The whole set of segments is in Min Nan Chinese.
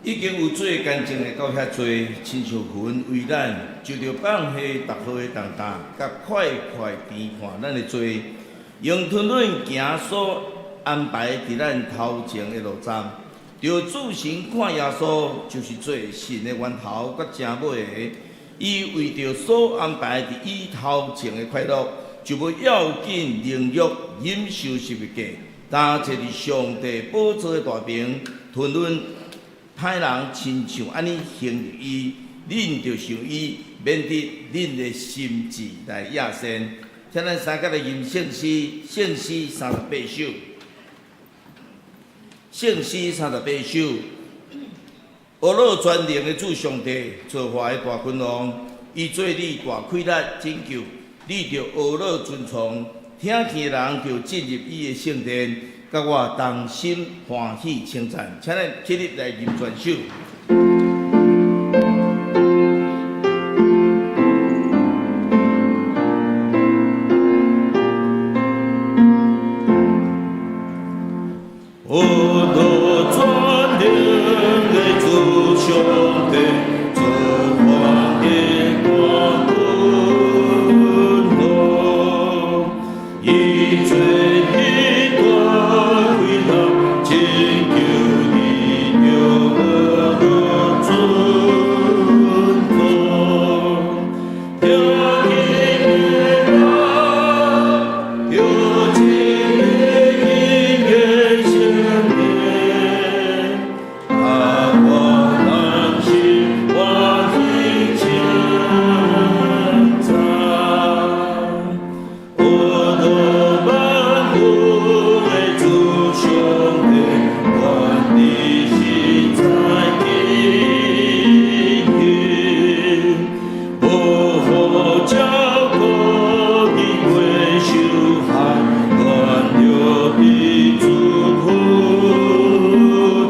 已經有做乾淨的到遐濟，親像雲為咱，就著放下逐號的重擔，佮塊塊甜看咱的罪，用吞忍行所安排佇咱頭前的路站，著注神看耶穌，就是做信的源頭佮成尾的。伊為著所安排佇伊頭前的快樂，就無要緊榮辱，忍受十字架，擔坐佇上帝寶座的大爿，吞忍。歹人親像按呢形容伊，恁著像伊，免得恁的心志來野善。請咱三個來吟聖詩，聖詩38首，聖詩38首。呵樂全能的主上帝，造化的大君王，伊做你大氣力拯救，你著呵樂尊崇，聽見的人著進入伊的聖殿。佮我同心歡喜稱讚，請咱起立來吟全首。呵樂全能的主上帝，造化的大君王，伊做你大氣力拯救你，著呵樂尊崇，聽見的人著進入伊的聖殿，佮我同心歡喜稱讚。呵樂萬軍的主上帝，願你實在經營，無予照顧的過受害，願著彼此扶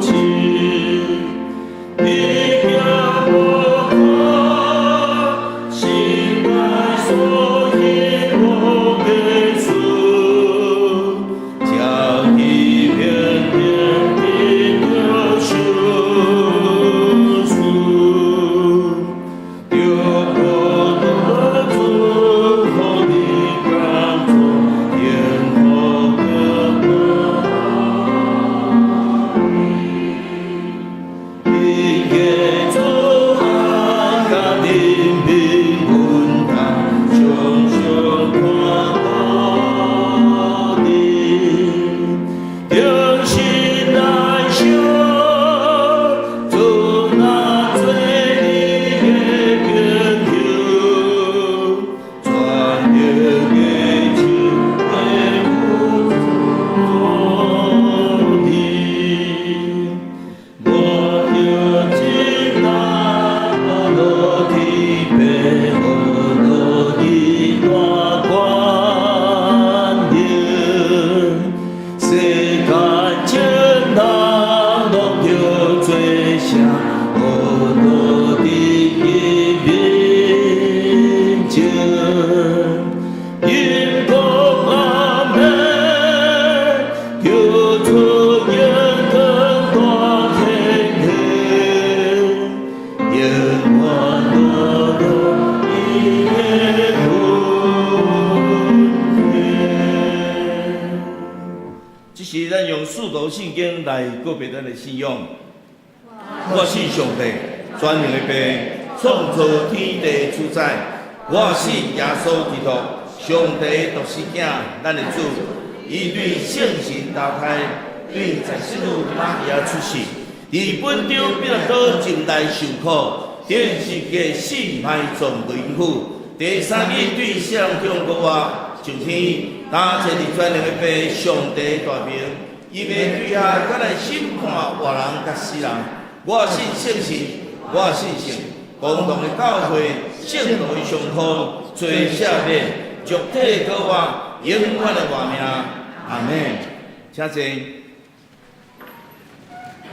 持。你行無看，心內所希望的事，將伊平平得著順遂，著呵樂祝福你工作幸福佮滿意。伊的慈愛佮憐憫阮同常常看顧你，忠心來相，主若做你的朋友，全能的手會扶助你。我著進來呵樂天父，呵樂伊大權能，世間眾人攏著做聲，呵樂佇伊面前，吟講阿們，求主榮光大顯現，永遠呵樂伊的恩典。這是咱用使徒信經來告白咱的信仰。我信上帝，全能的父，創造天地主宰。我信耶穌基督，上帝獨生囝，咱的主。伊對聖神投胎，對十聖女瑪利亞出世，佇本丟彼拉多前來受苦，釘十架死埋葬落陰府。第三日對死人中復活上天，擔坐佇全能的父上帝大爿，伊欲對遐閣來審判活人佮死人。我信聖神，我信聖公同的教會，聖徒的相通，罪赦免，肉體復活，永遠的活命。阿們。請坐。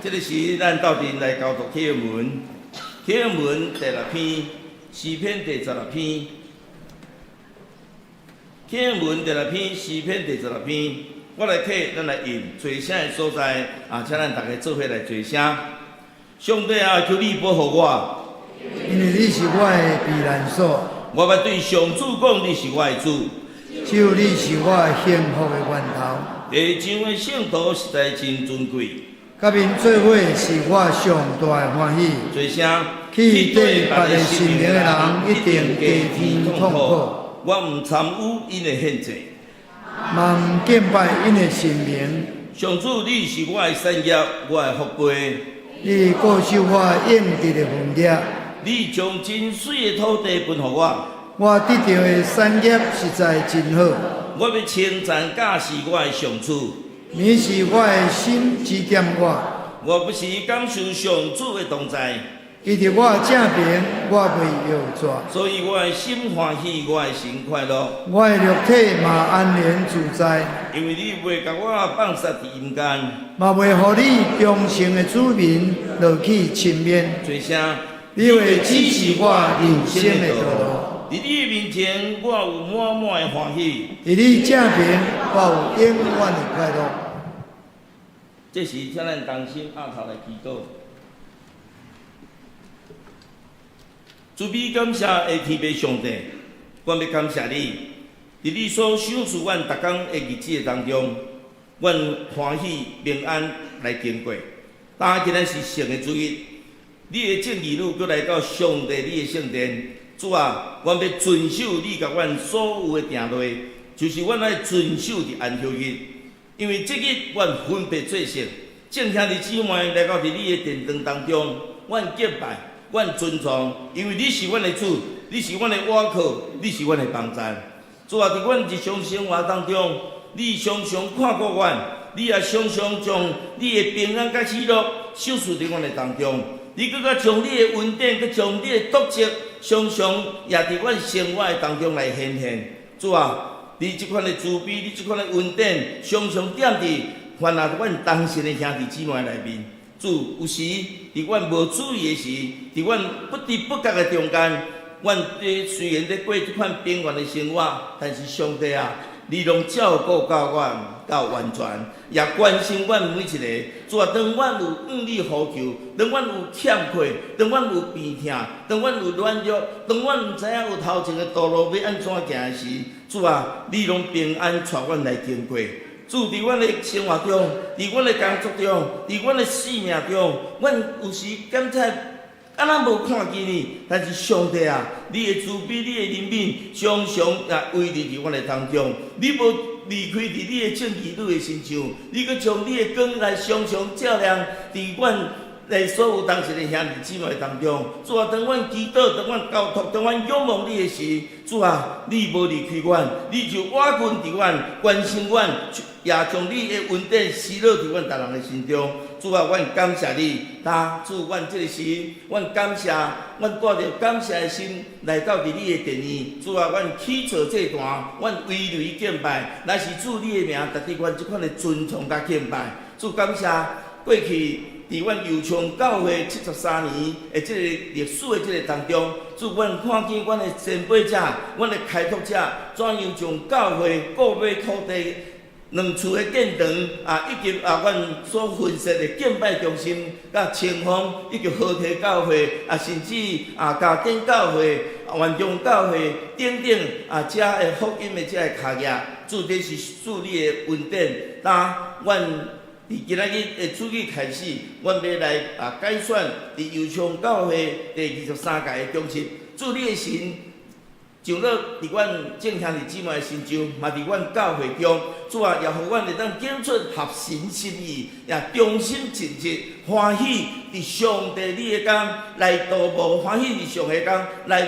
這个時咱鬥陣來交讀啟應文，啟應文第六篇，詩篇第十六篇。啟應文第六篇，詩篇第十六篇，我來啟，咱來印，做聲的所在啊，請咱逐家做伙來做聲。上帝啊，求你保護我，因為你是我的避難所。我欲對上主講，你是我的主。只有你是我幸福的源頭。地上的聖徒實在真尊貴。佮𪜶做伙是我上大的歡喜。做啥？去綴別个神明的人一定加添痛苦。我毋參與𪜶的獻祭，嘛毋敬拜𪜶的神明。上主，你是我的產業，我的福杯。你固守我應得的份額。你將真媠的土地分予我。我得著的產業實在真好。我欲稱讚佮示我的上主。免是我的心指點我。我不時感受上主的同在。伊佇我正爿，我袂搖逝。所以我的心歡喜，我的神快樂。我的肉體嘛安然自在。因為你袂共我放殺佇陰間，嘛袂予你忠誠的子民落去沉面。做啥？你會指示我人生的道路。佇你的面前，我有滿滿的歡喜。佇你正爿，我有永遠的快樂。這時，請咱同心徛頭來祈禱。慈悲感謝的天父上帝，阮欲感謝你，佇你所賞賜阮逐工的日子的當中，阮歡喜平安來經過。今仔日是聖的主日，你的眾兒女閣來到上帝你的聖殿，主啊，阮欲遵守你共阮所有的定例，就是阮愛遵守佇安息日，因為這日阮分別做聖，眾兄弟姊妹來到佇你的殿堂當中，阮敬拜，阮尊崇，因為你是阮的主，你是阮的倚靠，你是阮的幫贊。主啊，佇阮日常生活當中，你常常看顧阮，你也常常將你的平安佮喜樂賞賜佇阮的當中。你閣閣將你的恩典，閣將你的篤責，常常也佇阮生活的當中來顯現。主啊，你這款的慈悲，你這款的恩典，常常踮佇凡若阮同信的兄弟姊妹內面。主，有時佇阮無注意的時，佇阮不知不覺的中間，阮佇雖然佇過這款平凡的生活，但是上帝啊，你攏照顧到阮到完全，也關心阮每一个。主啊，當阮有向你呼求，當阮有欠缺，當阮有病痛，當阮有軟弱，當阮毋知影有頭前的道路欲按怎行的時，主啊，你攏平安帶阮來經過。主，佇阮的生活中，佇阮的工作中，佇阮的生命中，阮有時感覺敢若無看見你，但是上帝啊，你的慈悲、你的憐憫，常常也維持佇阮的當中。你無離開佇你的眾兒女的身上，你閣將你的光來常常照亮佇阮的所有同信的兄弟姊妹當中。主啊，當阮祈禱、當阮交託、當阮仰望你的時，主啊，你無離開阮，你就倚近佇阮，關心阮，也將你的恩典施落佇阮逐人的心中。主啊，阮感謝你。啊，主，阮這个時，阮感謝，阮帶著感謝的心來到佇你的殿院。主啊，阮起座祭壇，阮圍圍敬拜，乃是主你的名，值得阮這款的尊崇佮敬拜。主，感謝過去佇阮右昌教會73年的這个歷史的這个當中，主，阮看見阮的前輩者、阮的開拓者，怎樣將教會購買土地、兩處的殿堂啊，以及啊，阮所分設的敬拜中心、佮清風，以及和體教會啊，甚至啊，家庭教會、萬眾教會等等啊，遮的福音的遮个跤業，主，這是主你的恩典。當阮佇今仔日的主日開始，阮欲來啊改選佇右昌教會第23屆的長執。主你的神降落佇阮眾兄弟姊妹的身上，嘛佇阮教會中，主啊，也予阮會當揀出合神心意，也忠心盡職，歡喜佇上帝你的工來度無，歡喜佇上帝工來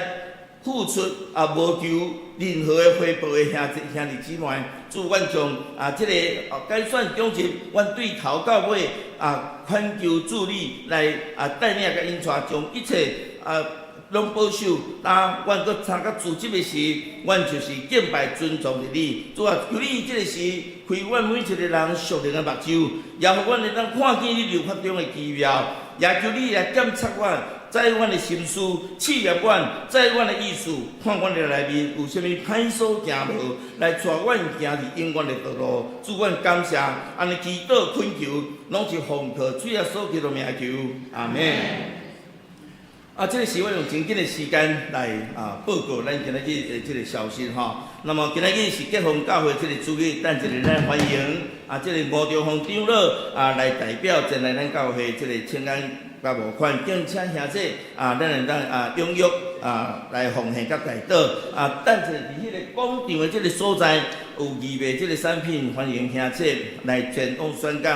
付出啊，無求任何的回報的兄弟姊妹。主，阮將啊這個啊改選長執，阮對頭到尾啊懇求主你來啊帶領佮引帶，將一切啊攏保守。當阮閣參加組織的時，阮就是敬拜尊崇著你。主啊，求你這个時開阮每一個人屬靈的目睭，也予阮會當看見你律法中的奇妙，也求你來檢測阮，知阮的心思，試驗阮，知阮的意思，看阮的內面有啥物歹所行無，來帶阮行佇永遠的道路。主，阮感謝，按呢祈禱懇求，攏是奉靠主耶穌基督名求，阿門。啊，這個是我用真緊的時間來報告咱今仔日的這個消息吼。那麼今仔日是結婚教會這個主日，等一下咱歡迎這個吳兆峰長老來代表前來咱教會這個請安佮募款，敬請兄弟咱會當踴躍來奉獻佮代禱。等一下佇彼個廣場的這個所在有義賣這個產品，歡迎兄弟來前往選購。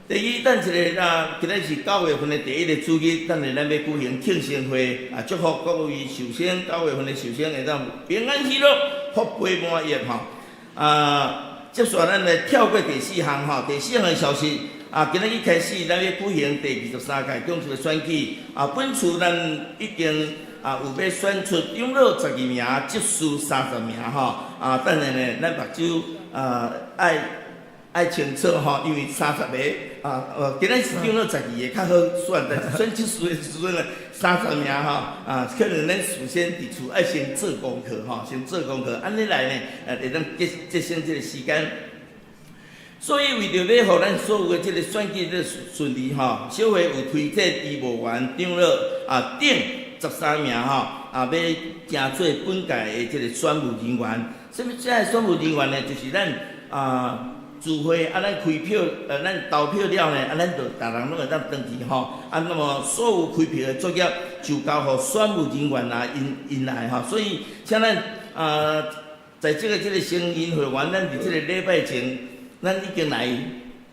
第二，等一下，今日是9月份的第一个主日，等下咱欲舉行慶生會，祝福各位壽星，九月份的壽星會當平安喜樂、福杯滿溢吼。接續咱來跳過第四項吼，第四項的消息，今仔日開始咱欲舉行第23屆長執的選舉，本次咱已經有欲選出長老12名，執事30名吼。等下呢，咱目睭愛清楚吼，因為30個，今仔是長老12個較好選，但是選執事的時陣呢，30名吼，可能咱事先佇厝愛先做功課吼，先做功課，按呢來呢，會當節省這個時間。所以為著欲予咱所有的這個選舉的順利吼，小會有推薦醫務員長老等13名吼，欲成做本屆的這個選務人員。啥物這个選務人員呢？就是咱聚會，咱開票，咱投票了呢，咱就逐人攏會當轉去吼。那麼所有開票的作業就交予選務人員𪜶來吼。所以，請咱在這個成人會員，咱佇這個禮拜前，咱已經來，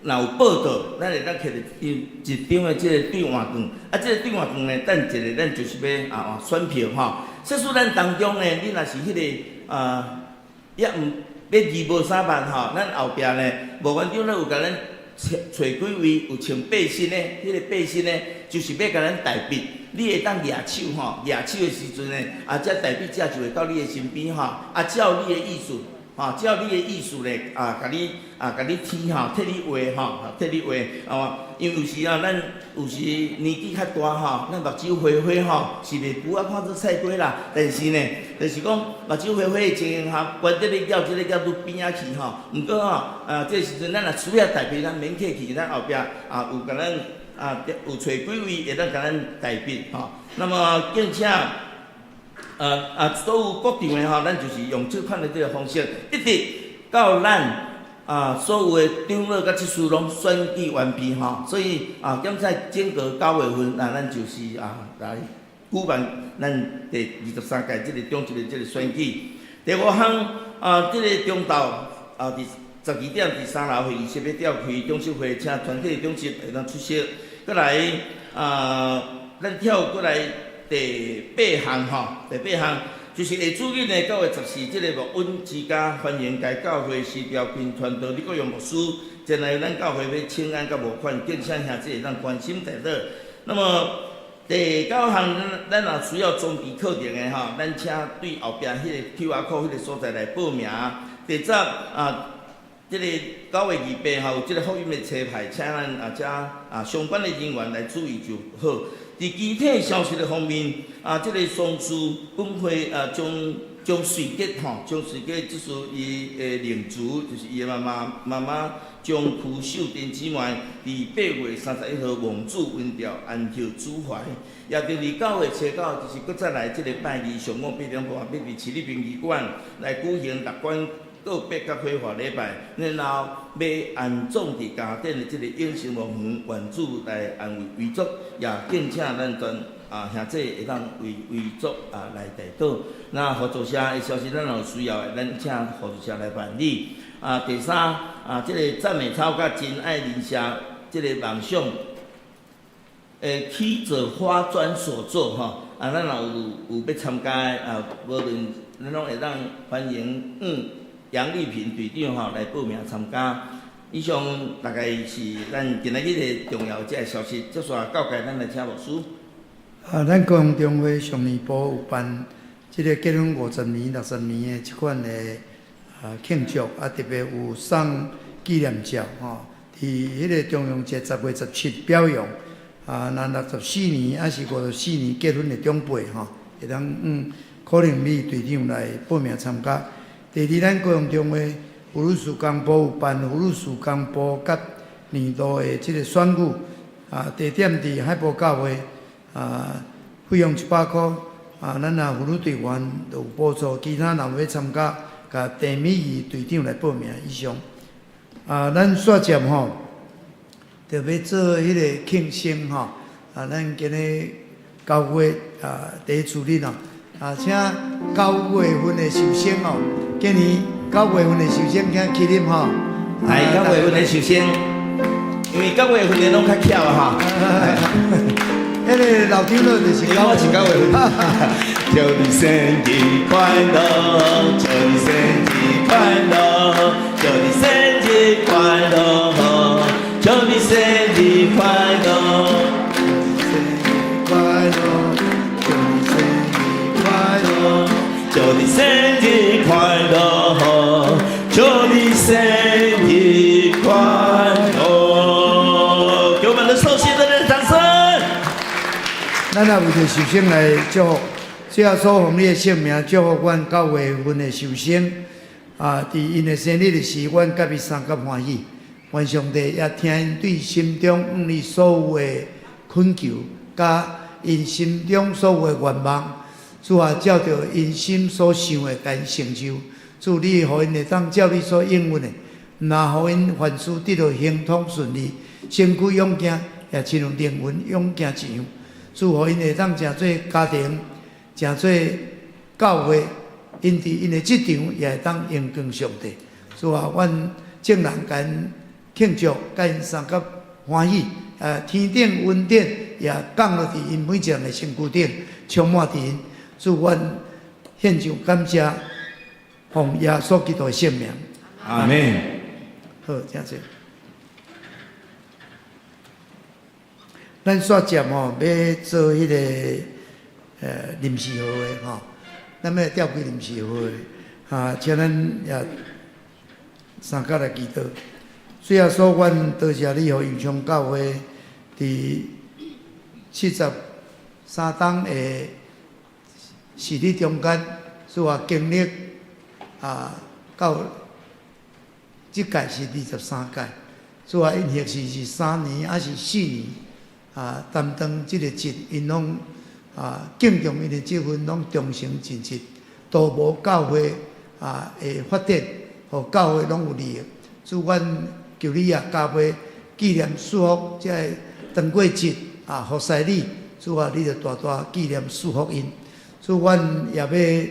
若有報到，咱會當摕著一張的這個兌換券。這個兌換券呢，等一下咱就是欲換選票吼。說使咱當中呢，你若是彼個猶毋欲二無三萬吼，咱後壁呢，無完長咧有共咱揣揣幾位有穿背心的，彼個背心呢，就是欲共咱代筆。你會當舉手吼，舉手的時陣呢，這代筆者就會到你的身邊吼，照你的意思，吼，照你的意思咧，共你填吼，替你畫吼，替你畫，因為有時啊，咱有時年紀較大吼，咱目睭花花吼，是袂久啊看做菜雞啦。但是呢，就是講目睭花花的情形下，關節咧咬這个咬拄邊仔去吼。毋過吼，這個時陣咱若需要代筆，咱免客氣，咱後壁有共咱有揣幾位會當共咱代筆吼。那麼敬請所有各場的吼，咱就是用這款的這個方式，一直到咱所有的長老佮執事攏選舉完畢吼。所以檢採整個9月份，咱就是來舉辦咱第23屆這個長執的這個選舉。第五項這個中晝佇12點佇3樓會議室欲召開長執會，請全體長執會當出席。閣來咱跳過來第八項吼，第八項就是下主日呢，9月14，這個牧恩之家歡迎該教會施兆坤傳道李國榮牧師前來咱教會欲請安佮募款，敬請兄弟會當關心代禱。那麼第九項，咱若需要裝備課程的吼，咱請對後壁彼個 QR code 彼個所在來報名。第十，這個9月28號有這個福音的車牌，請咱遮相關的人員來注意就好。佇其他消息的方面，這個喪事本會張瑞杰吼，張瑞杰這是伊的靈主，就是伊的媽媽媽媽張區秀珍姊妹，佇8月31號望主恩召安息主懷。也佇9月初9，就是閣再來這個拜二上午8點半，欲佇市立殯儀館來舉行六關告別佮火化禮拜，然後欲安葬佇嘉典的這個永生墓園，願主來安慰遺族，也敬請咱全兄弟會當為遺族來代禱。那合作社的消息，咱若有需要的，咱請合作社來辦理。第三這個讚美操佮真愛鄰舍這個夢想，起做花磚所做吼。咱若有欲參加的無論咱攏會當歡迎楊麗萍隊長吼來報名參加。以上大概是咱今仔日的重要這个消息。接續交給咱來請牧師。咱高雄中會上年晡有辦這个結婚50年、60年的這款的慶祝，特別有送紀念照吼，佇彼個重陽節10月17表揚，啊，若64年抑是54年結婚的長輩吼，會當可能美隊長來報名參加。第二，咱高雄中會婦女事工部有辦婦女事工部佮年度的這個選舉，啊，地點佇海埔教會，啊，費用100箍，啊，咱若婦女隊員有補助，其他若欲參加，共鄭美儀隊長來報名以上。啊，咱煞接吼，就欲做彼個慶生吼，啊，咱今日9月啊，第一主日哦，啊，請9月份的壽星哦，今年九月份的壽星請起立吼。來，九月份的壽星，因為九月份的攏較巧啊哈。彼個老長老就是九我是九月份。祝你生日快樂，祝你生日快樂，祝你生日快樂，祝你生日快樂，生日快樂，祝你生日快樂，祝你生日快樂，祝你生日快樂。給我們的壽星熱烈的掌聲。咱也為著壽星來祝福，主耶穌奉你的聖名祝福阮九月份的壽星。啊，佇𪜶的生日的時，阮佮伊相佮歡喜。願上帝也聽𪜶對心中向你所有的懇求，佮𪜶心中所有的願望，主啊，照著𪜶心所想的，共𪜶成就。主，你予𪜶會當照你所應允的，毋但予𪜶凡事得著亨通順利，身軀勇健，也親像靈魂勇健一樣。主，予𪜶會當成做家庭，成做教會，𪜶佇𪜶的職場也會當榮光上帝。主啊，阮眾人共𪜶慶祝，共𪜶相佮歡喜，天頂恩典也降落佇𪜶每一人的身軀頂，充滿佇𪜶。主，阮獻上感謝，奉耶穌基督的聖名。阿門。好，請坐。咱煞接吼，欲做彼個臨時號的吼，咱欲召開臨時會，啊，請咱也相佮來祈禱。主耶穌，阮多謝你，予永昌教會佇73冬的時日中間，主啊經歷啊，到這屆是23屆，主啊，𪜶彼時是3年抑是4年啊，擔當這個職，𪜶攏啊敬重𪜶的職分，攏忠誠盡職，都無教會啊的發展，予教會攏有利益。主，阮求你也加倍紀念祝福這个長過節啊，服侍你。主啊，你就大大紀念祝福𪜶。主，阮也欲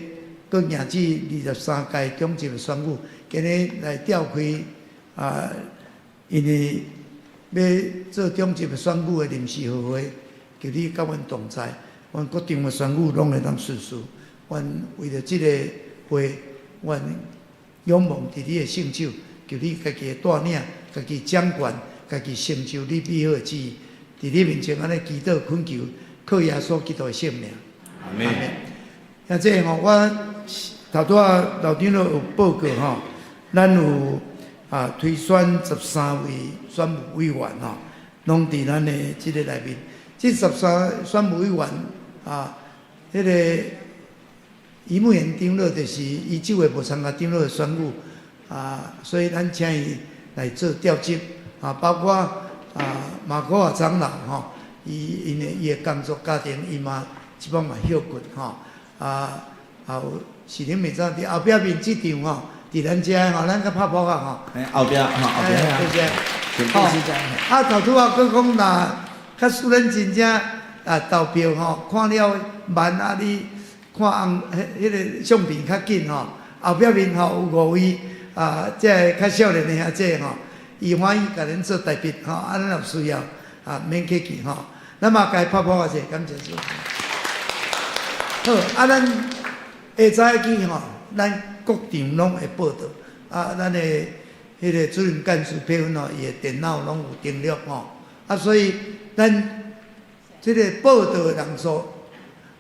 閣迎接23屆長執的選舉，今日來召開啊，因為欲做長執的選舉的臨時號會，求你佮阮同在，阮各場的選舉攏會當順遂。阮為著這個會，阮仰望佇你的聖手，求你家己的帶領，家己掌權，家己成就你美好的旨意。佇你面前按呢祈禱懇求，靠耶穌基督的聖名。阿門。兄弟吼，我頭拄仔老長老有報告吼，咱有啊推選13位選務委員吼，攏佇咱的這个內面。這13選務委員啊，彼个余慕賢長老就是伊這回無參加長老的選舉啊，所以咱請伊來做調職啊，包括啊馬可亞長老吼，伊因為伊的工作家庭，伊嘛這擺嘛歇困吼。啊，也有是恁袂知佇後壁面這場吼，佇咱遮吼，咱較拍撲仔吼。後壁吼，後壁。對不對？啊，頭拄仔閣講若，假使咱真正啊投票吼，看了慢啊，你看紅彼個相片較緊吼，後壁面吼有五位啊，這个較少年的兄弟吼，伊歡喜共恁做代筆吼，啊，咱若有需要啊，免客氣吼，咱嘛共伊拍撲仔者，感謝主。好，啊，咱下早起吼，咱各場攏會報道，啊，咱的彼個主任幹事批准吼，伊的電腦攏有登錄吼，啊，所以咱這个報道的人數，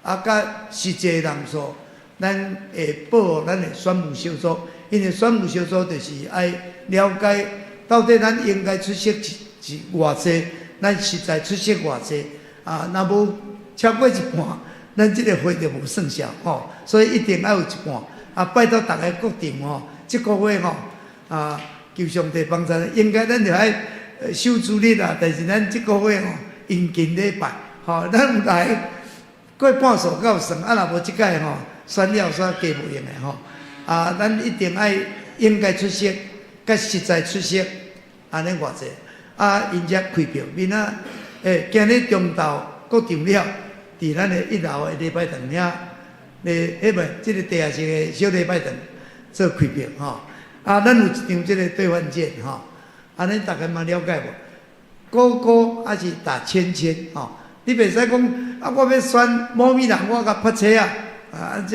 啊，佮實際人數，咱會報予咱的選務小組，因為選務小組就是愛了解到底咱應該出席是偌濟，咱實在出席偌濟啊，若無超過一半，咱這個會就無算數吼，所以一定愛有一半。啊，拜託逐个國場吼，這個月吼啊，求上帝幫助，應該咱就愛守主日啦，但是咱這個月吼，應近禮拜，吼，咱有來過半數才有算，啊，若無這屆吼，選了煞加無用的吼。啊，咱一定愛應該出席，佮實在出席，按呢偌濟，啊，𪜶才開票。明仔，今日中晝國場了，佇咱的一樓的禮拜堂遐，咧，彼袂，這個地下室的小禮拜堂做開票吼。啊，咱有一張這個兌換券吼，按呢逐家嘛了解無？勾勾抑是打圈圈吼？你袂使講啊，我欲選某物人，我共拍叉仔，啊，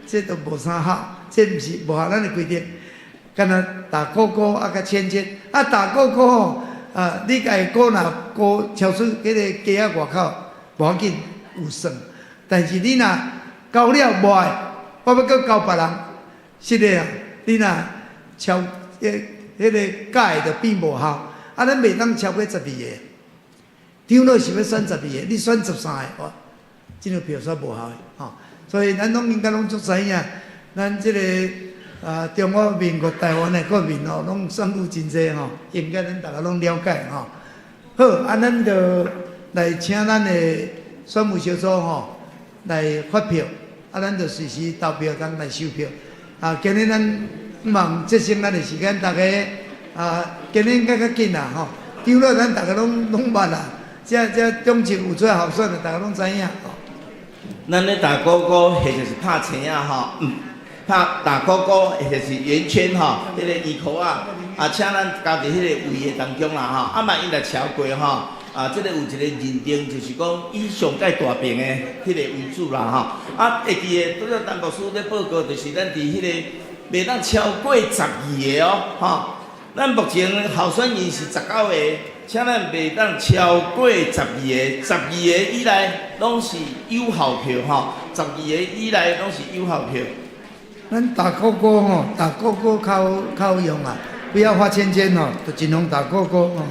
這都無啥好，這毋是無合咱的規定。敢若打勾勾啊，佮圈圈，啊打勾勾吼，啊，你共伊勾若勾超出彼個街仔外口，無要緊有算。但是你若勾了無愛，我欲閣勾別人，是的啊，你若超彼個改就變無效，啊，咱袂當超過十二個。長老是欲選十二個，你選13個，哇，這張票煞無效的吼。所以咱攏應該攏足知影，咱這個啊中華民國台灣的國民吼，攏選舉真濟吼，應該咱逐家攏了解吼。好，啊，咱就來請咱的選務小組吼來發票，啊，咱就隨時投票，通來收票。啊，今日咱毋茫節省咱的時間，逐家啊，今日應該較緊啦吼。長老咱逐家攏攏捌啦，這中秋有出來候選的，逐家攏知影吼。咱咧打勾勾或者是拍叉仔吼，拍打勾勾或者是圓圈吼，彼個圓箍仔，啊，請咱交佇彼個位的當中啦吼，啊，萬一若超過吼，啊，這個有一個認定，就是講以上蓋大爿的彼個為主啦吼。啊，會記得拄才陳牧師咧報告，就是咱佇彼個袂當超過十二個哦，吼。咱目前候選人是19個，請咱袂當超過十二個，十二個以內攏是有效票吼，十二個以內攏是有效票。咱打勾勾吼，打勾勾較較好用啊，不要畫圈圈吼，就盡量打勾勾吼。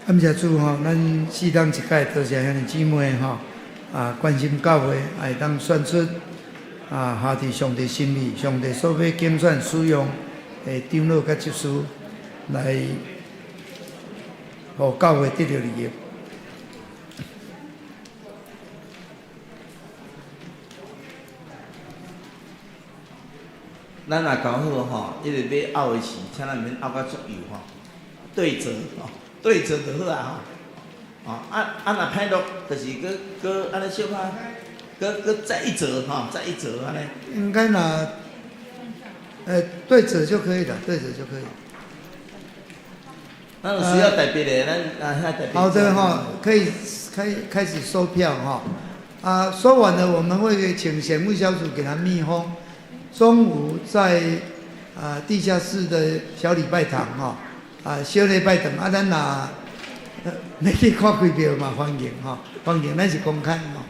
感謝主吼，咱四冬一屆多謝兄弟姊妹吼，啊關心教會，會當選出啊合佇上帝心意，上帝所欲揀選使用的長老佮執事來，予教會得著利益。咱若搞好吼，彼個欲拗的時，請咱毋免拗甲足幼吼，對折吼。對折就好啊吼，哦啊啊若歹落，就是閣閣按呢小可，閣閣再一折吼，再一折按呢。應該若，對折就可以了，對折就可以。咱有需要代筆的，咱啊遐代筆。好的哈，可以開始收票哈。啊，收完了我們會請選務小組給他密封。中午在啊地下室的小禮拜堂哈。啊，小禮拜堂啊，咱若欲去看開票嘛，歡迎吼，歡迎，咱是公開吼。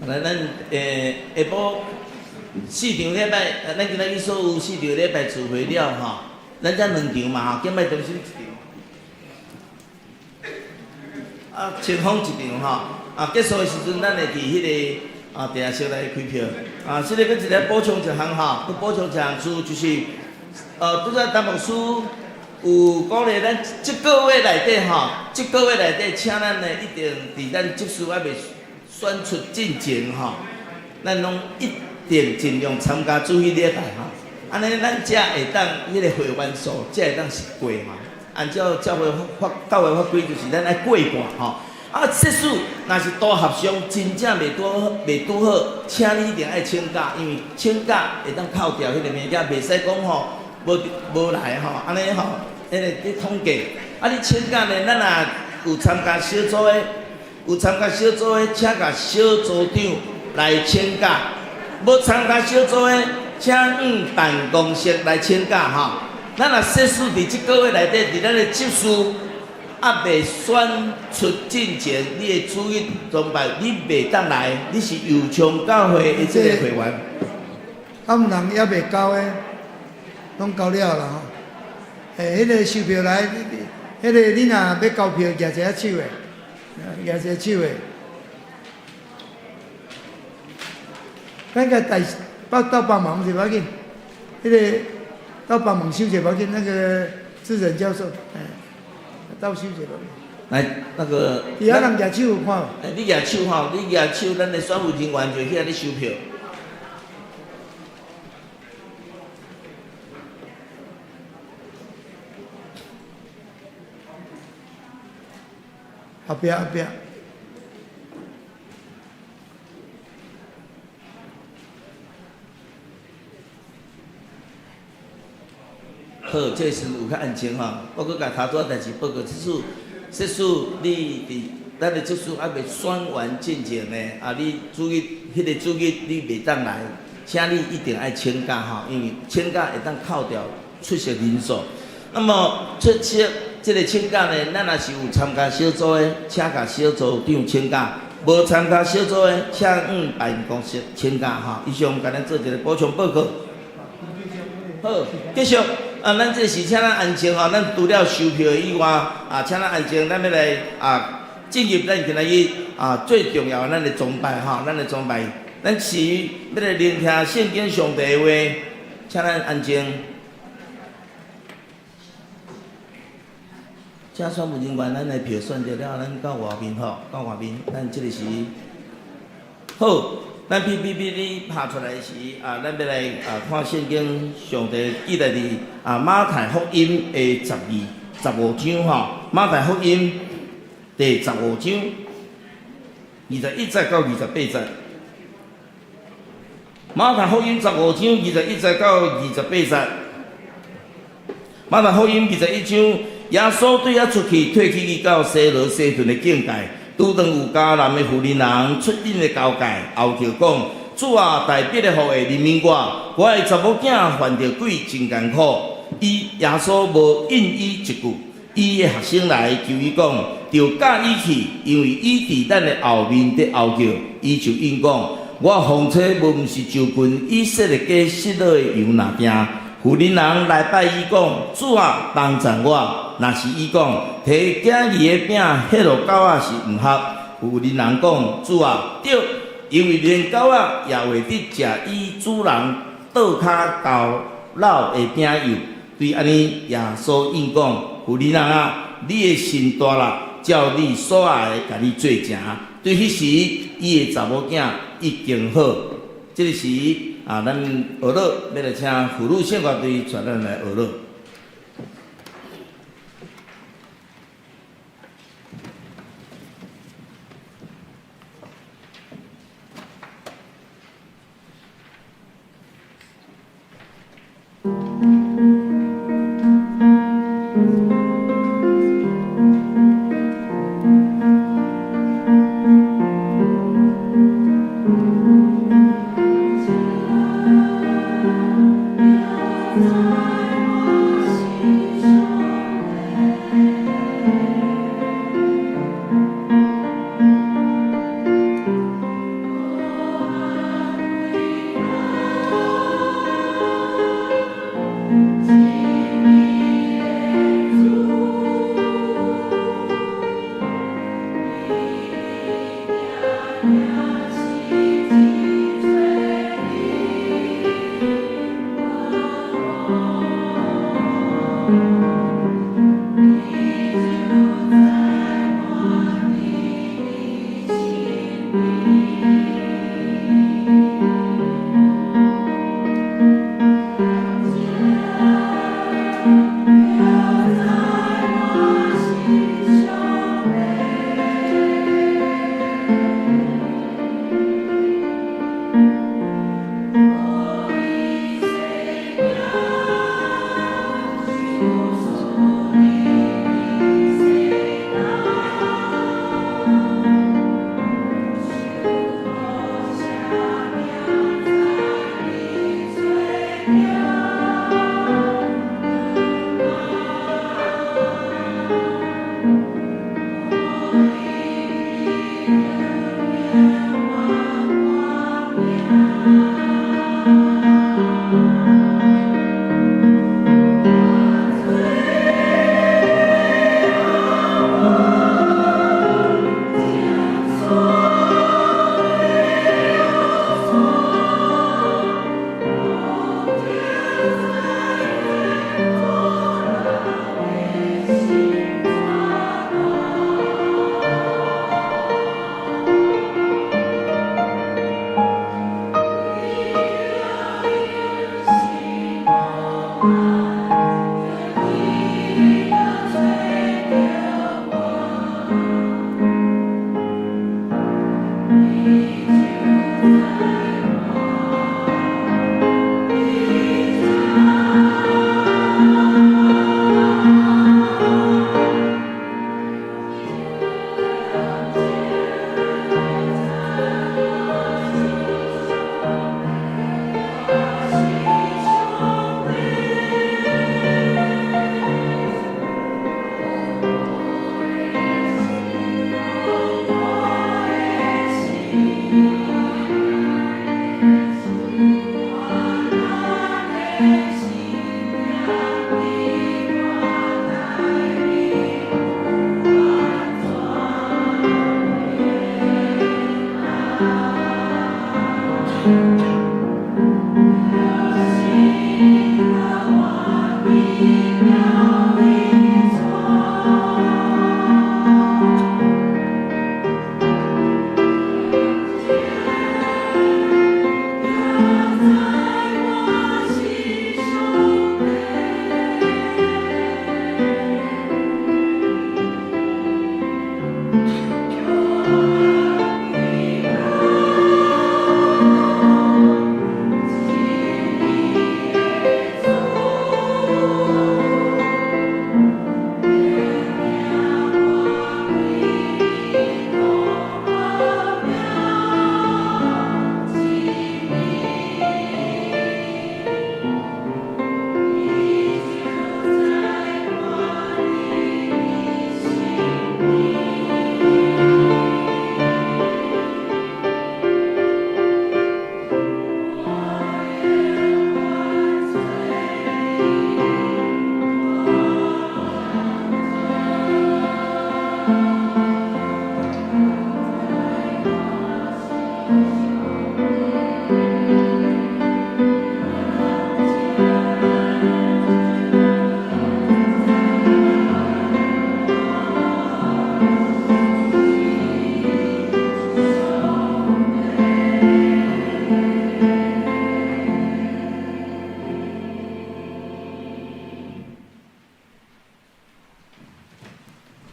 來，來，咱下晡四場禮拜，咱今仔日所有四場禮拜聚會了吼，咱才兩場嘛吼，敬拜中心一場，啊，清風一場吼，啊，結束的時陣，咱會佇彼個啊地下室來開票。啊，這個閣一個補充一項吼，閣補充一項事就是。拄才陳牧師有鼓勵咱，這個月內底吼，這個月內底，請咱呢一定佇咱執事猶未選出進前吼，咱攏一定盡量參加主日禮拜吼。按呢咱才會當彼个會員數才會當是過嘛。按照教會法教會法規，就是咱愛過半吼。啊，即使若是組合上真正袂拄好，袂拄好，請你一定愛請假，因為請假會當扣掉彼個物件，袂使講吼無無來吼，按呢吼，彼个咧統計。啊，你請假呢，咱若有參加小組的，有參加小組的，請共小組長來請假；無參加小組的，請往辦公室來請假吼。咱若設使佇這個月內底，佇咱的執事猶未選出進前，你的主日崇拜你袂當來，你是右昌教會的這個會員。敢有人猶未交的，攏交了啦吼。欸，彼个收票來，彼个你若欲交票，舉一下手的，舉一下手的。咱共大幫鬥幫忙者無要緊，彼个鬥幫忙收者無要緊，那個志仁教授，欸，鬥收者無要緊。來，那個。佇遐人舉手有看無？欸，你舉手吼，你舉手，咱的選務人員就去遐咧收票。後壁後壁。好，這時有較安靜吼。我閣共頭拄仔代誌報告，這次這次你佇咱的執事猶未選完進前呢，啊，你主日彼个主日你袂當來，請你一定愛請假吼，因為請假會當扣掉出席人數。那麼出席這个請假呢，咱若是有參加小組的，請共小組長請假；無參加小組的，請往辦公室請假吼。以上共咱做一个補充報告。好，繼續。啊，咱這時請咱安靜吼，咱除了收票以外，啊，請咱安靜，咱欲來啊進入咱今仔日啊最重要的咱的崇拜吼，咱的崇拜，咱是欲來聆聽聖經上帝的話，請咱安靜。請選務人員，咱的票選著了，咱到外面吼，到外面，咱這个時好。咱 PPT 拍出來時，啊，咱欲來啊看聖經上帝記載佇啊馬太福音的十二、十五章吼，馬太福音第十五章21節到28節。馬太福音十五章21節到28節。馬太福音21章，耶穌對遐出去，退去伊到西羅西頓的境界。拄著有迦南的婦人人出隱的交界，哀求講：主啊，大衛的後裔憐憫我，我的查某囝犯著鬼，真艱苦。伊耶穌無應伊一句，伊的學生來求伊講，著趕伊去，因為伊佇咱的後面佇哀叫。伊就應講：我奉差無毋是就近以色列家失落的羊若定。婦人人來拜伊講：主啊，幫贊我。若是伊講，提囝兒的餅彼予狗仔是毋合。婦人人講：主啊，對，因為連狗仔也會得食伊主人桌跤後落的餅幼。對按呢，耶穌應講：婦人人啊，你的信大啦，照你所愛的，共你做成。對彼時，伊的查某囝已經好。這个時啊，咱學樂欲來請婦女聖樂隊帶咱來學樂。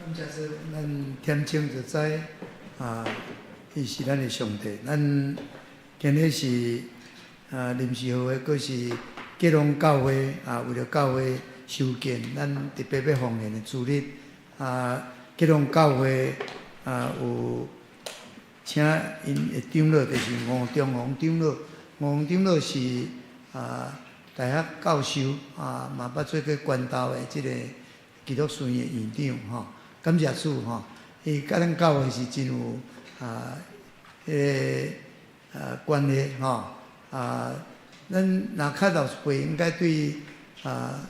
感謝主，咱點鐘就知啊，伊是咱的上帝。咱今日是啊臨時會，閣是基隆教會啊，為著教會修建，咱特別欲奉獻的主日啊，基隆教會啊有請𪜶的長老，就是吳中宏長老。吳宏長老是啊大學教授啊，嘛捌做過關渡的這个基督書院的院長吼。感謝主吼，伊佮咱教會是真有啊，彼个啊關係吼啊。咱若較老一輩，應該對啊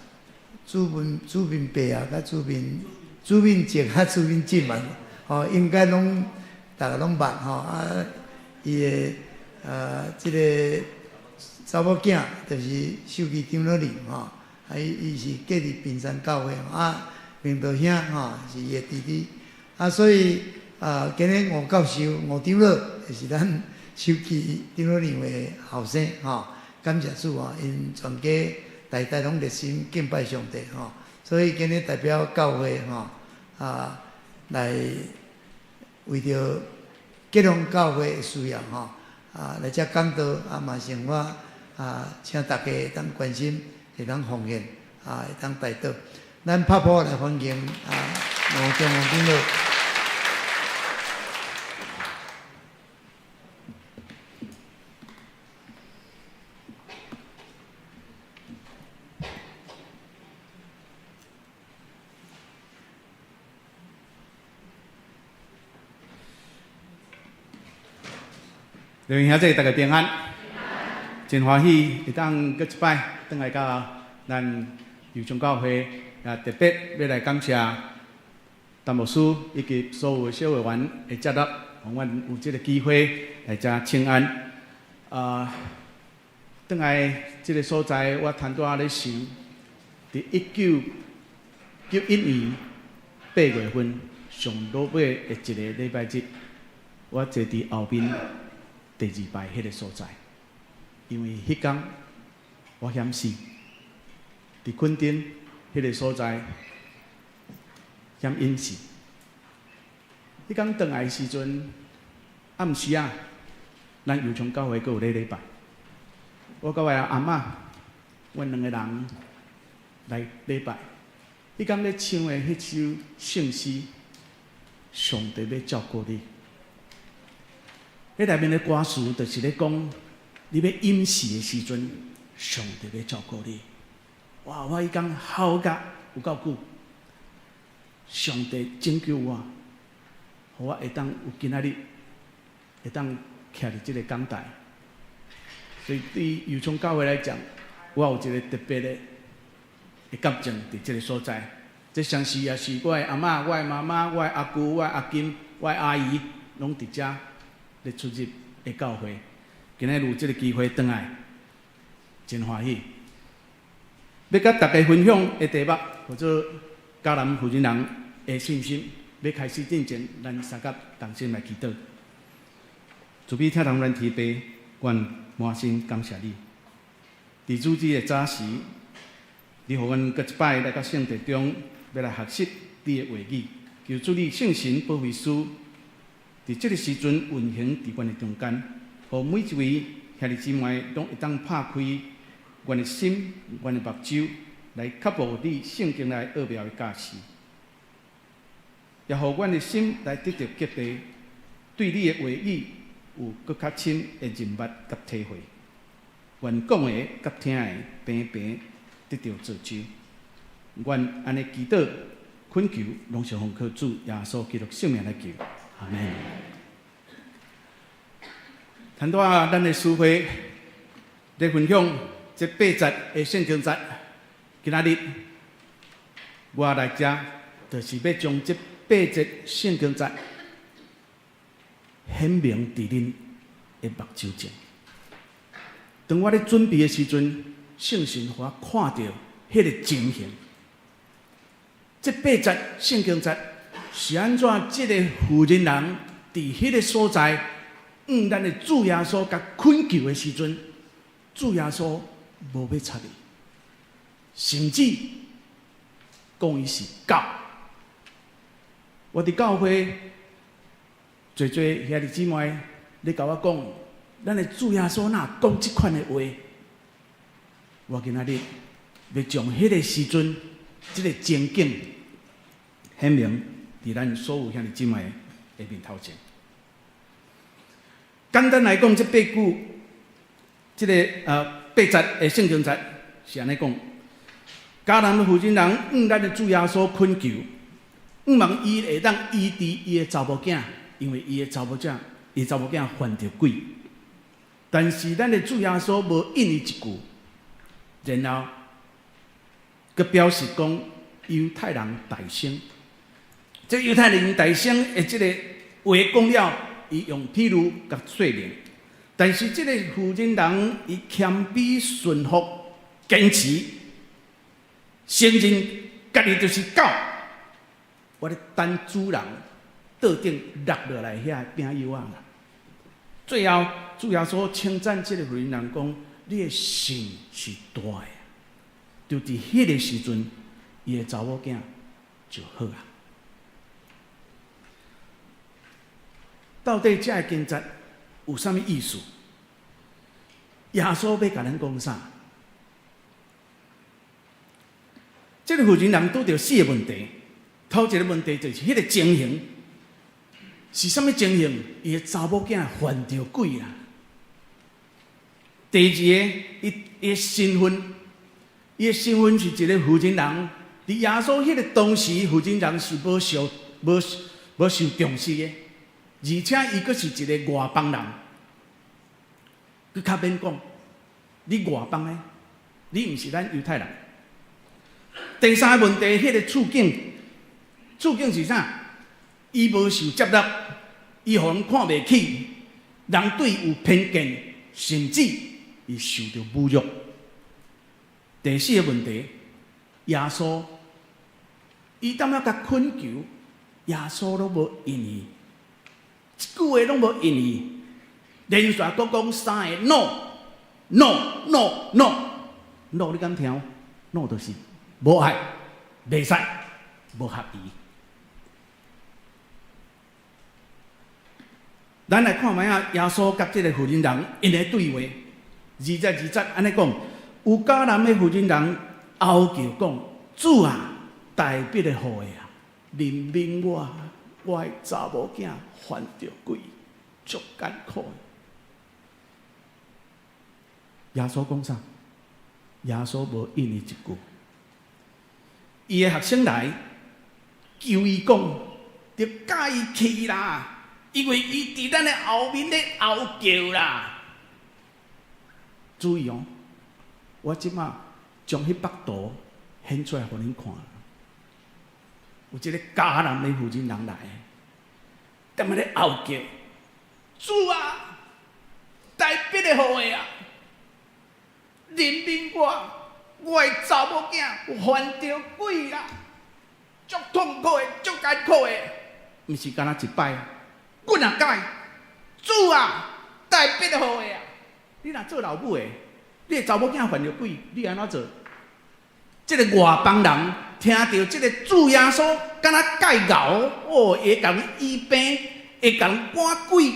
朱文朱明伯啊，佮朱明朱明靜佮朱明進嘛，吼應該攏逐个攏捌吼啊。伊的啊這个查某囝就是秀基長老林吼，啊伊伊是嫁佇平山教會啊。明道兄吼是伊的弟弟，啊，所以啊，今日吳教授、吳長老就是咱秀基長老娘的後生吼，感謝主吼，𪜶全家代代攏熱心敬拜上帝吼，所以今日代表教會吼啊，來為著基隆教會的需要吼啊，來遮講道啊，嘛想我啊，請大家會當關心，會當奉獻啊，會當代禱。咱拍鼓來歡迎啊，吳中宏長老。各位兄弟，大家平安，真歡喜會當閣一擺轉來到咱右昌教會。也特別欲來感謝陳牧師以及所有的小會員的接納，予阮有這个機會來遮請安。啊，轉來這个所在，我拄仔咧想，佇1991年8月份上落尾的一个禮拜日，我坐佇後面第二排彼个所在，因為彼工我險死，佇墾丁。彼个所在險淹死。彼工轉來的時陣，暗時仔，咱右昌教會閣有咧禮拜。我佮我的阿嬤，阮兩個人來禮拜。彼工咧唱的彼首聖詩，上帝欲照顧你。彼內面的歌詞就是咧講，你欲淹死的時陣，上帝欲照顧你。哇！我彼工哭甲有夠久，上帝拯救我，予我會當有今仔日會當徛佇這个講台。所以對右昌教會來講，我有一個特別的感情佇這个所在。這相信也是我的阿嬤、我的媽媽、我的阿姑、我的阿金、我的阿姨，攏佇遮咧出入的教會。今仔日有這个機會轉來，真歡喜。欲佮大家分享的題目，叫做迦南婦人人的信心。欲開始進前，咱三甲同心來祈禱。慈悲疼咱天父，阮滿心感謝你。佇主日的早時，你予阮閣一擺來到聖殿中，欲來學習你的話語。求主你聖神保惠師，佇這个時陣運行佇阮的中間，予每一位兄弟姊妹攏會當拍開阮的心、阮的目睭，來克服你聖經內奧妙的教示，也予阮的心來得著激勵，對你的話語有閣較深的認捌佮體會。願講的佮聽的平平得著造就。願按呢祈禱懇求，攏是奉靠主耶穌基督聖名來求。阿門。拄仔咱的詩會咧分享這八節的聖經節，今仔日我來遮，就是欲將這八節聖經節顯明佇恁的目睭前。當我咧準備的時陣，聖神予我看著彼个情形。這八節聖經節是按怎？這个婦人人佇彼个所在，向咱的主耶穌共懇求的時陣，主耶穌無欲插伊，甚至講伊是狗。我佇教會濟濟兄弟姊妹，咧共我講，咱的主耶穌哪講這款的話？我今仔日欲將彼个時陣，這个情景顯明佇咱所有兄弟姊妹的面頭前。簡單來講，這八句，這个八節的聖經節是按呢講：迦南的婦人向咱的主耶穌懇求，向望伊會當醫治伊的查某囝，因為伊的查某囝，伊查某囝犯著鬼。但是咱的主耶穌無應伊一句，然後，閣表示講猶太人大聲。這猶太人大聲的這个話講了，伊用譬喻共說明。但是這个婦人人伊謙卑順服，堅持承認家己就是狗。我咧等主人桌頂落落來遐餅幼仔啦。最後，主耶穌稱讚這个婦人人講：你的信是大的。就佇彼个時陣，伊的查某囝就好啊。到底這个經節有啥物意思？耶穌欲共咱講啥？這个婦人人拄著四个問題，頭一个問題就是彼个情形是啥物情形？伊的查某囝犯著鬼啦。第二个，伊伊的身份，伊的身份是一个婦人人。佇耶穌彼个當時，婦人人是無受無無受重視的，而且伊閣是一個外邦人，閣較免講，你外邦的，你毋是咱猶太人。第三个問題，彼个處境，處境是啥？伊無受接納，伊予人看袂起，人對伊有偏見，甚至伊受著侮辱。第四个問題，耶穌，伊當仔共懇求，耶穌攏無應伊，一句話攏無應伊，連續閣講三个 no，no，no，no，no，你敢聽？no 就是無愛，袂使，無合宜。咱來看覓仔，耶穌佮這个婦人人𪜶的對話，二節二節按呢講，有迦南的婦人人哀求講：主啊，大衛的後裔啊，憐憫我，我的查某囝犯著鬼，足艱苦。耶穌講啥？耶穌無應伊一句。伊的學生來求伊講，著共伊去啦，因為伊佇咱的後面咧哀叫啦。注意哦，我這馬將彼幅圖顯出來予恁看。有這个迦南的婦人人來，踮遐咧哀叫，主啊，大衛的後裔啊，憐憫我，我的查某囝犯著鬼啦，足痛苦的，足艱苦的，毋是干焦一擺，幾若擺，主啊，大衛的後裔啊，你若做老母的，你的查某囝犯著鬼，你按怎做？這个外邦人聽著這个主耶穌，敢若蓋𠢕哦，會共醫病，會共趕鬼，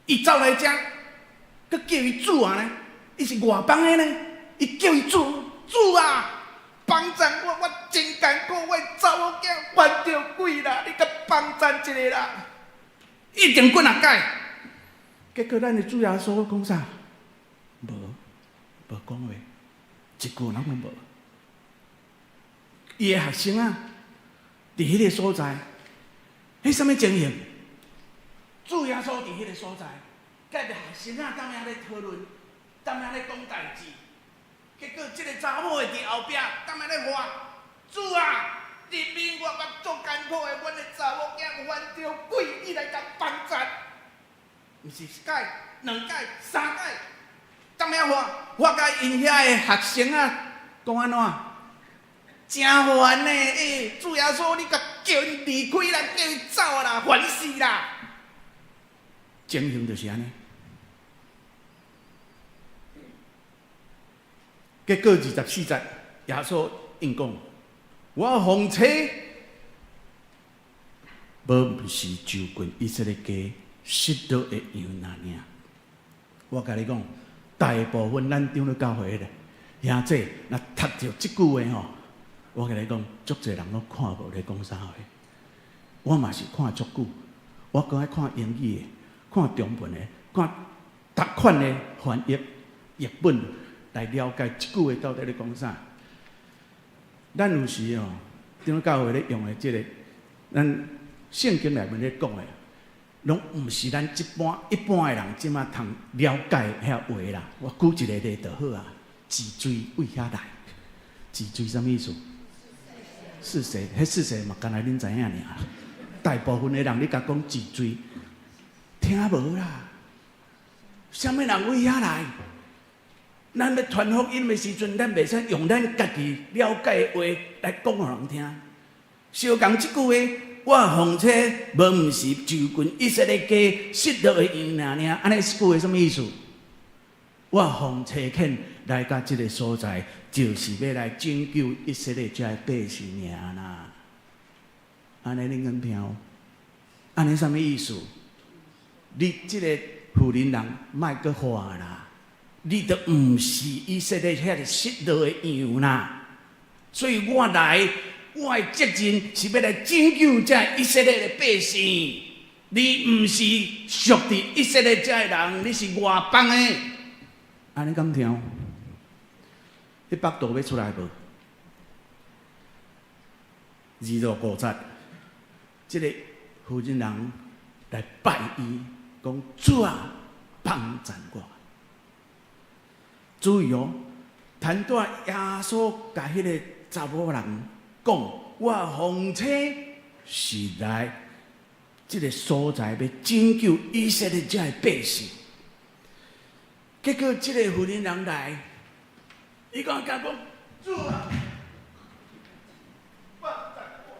伊走來遮，閣叫伊主啊呢？伊是外邦的呢，伊叫伊主，主啊，幫贊我，我真艱苦，我的查某囝犯著鬼啦，你共幫贊一下啦，一定幾若擺。結果咱的主耶穌講啥？無，無講話，一句攏攏無。伊的學生啊，佇彼个所在，彼啥物情形？主耶穌佇彼个所在，佮學生啊，踮遐咧討論，踮遐咧講代誌。結果這个查某的佇後壁踮遐咧喊：主啊，憐憫我，我足艱苦的，阮的查某囝犯著鬼，你來共幫贊。毋是一擺、兩擺、三擺，踮遐喊，喊甲𪜶遐的學生啊，講按怎？誠煩呢！欸，主耶穌，你共叫𪜶離開啦，叫伊走啦，煩死啦！情形就是按呢。結果24節，耶穌應講：我奉差無毋是就近以色列家失落的羊爾爾。我共你講，大部分咱長老教會的兄弟，若讀著這句話吼，我共你講，足濟人攏看無咧講啥話。我嘛是看足久，我閣愛看英語的，看中文的，看逐款的翻譯譯本來了解這句話到底咧講啥。咱有時吼，長老教會咧用的這个，咱聖經內面咧講的，攏毋是咱一般一般的人這馬通了解遐話啦。我舉一个例就好啊，治罪為遐來？治罪啥物意思？是誰？彼是誰嘛？敢若恁知影爾。大部分的人，你共講治罪，聽無啦。啥物人為遐來？咱欲傳福音的時陣，咱袂使用咱家己了解的話來講予人聽。相仝這句話，我奉差無毋是就近以色列家失落的羊爾爾，按呢這句話啥物意思？我奉差遣來到這个所在，就是欲來拯救以色列遮的百姓爾啦。按呢恁敢聽？按呢啥物意思？你這个婦人人莫閣喝啦！你都毋是以色列遐个失落的羊啦，所以我來，我的責任是欲來拯救這以色列的百姓。你毋是屬佇以色列遮的人，你是外邦的。按呢敢聽？彼腹肚欲出來無？2到5節，這个婦人人來拜伊，講主啊，幫贊我。注意哦，頭拄耶穌共彼个查某人講，我奉差是來這个所在，欲拯救以色列遮的百姓。結果這个婦人人來，伊講講講主啊，幫贊我，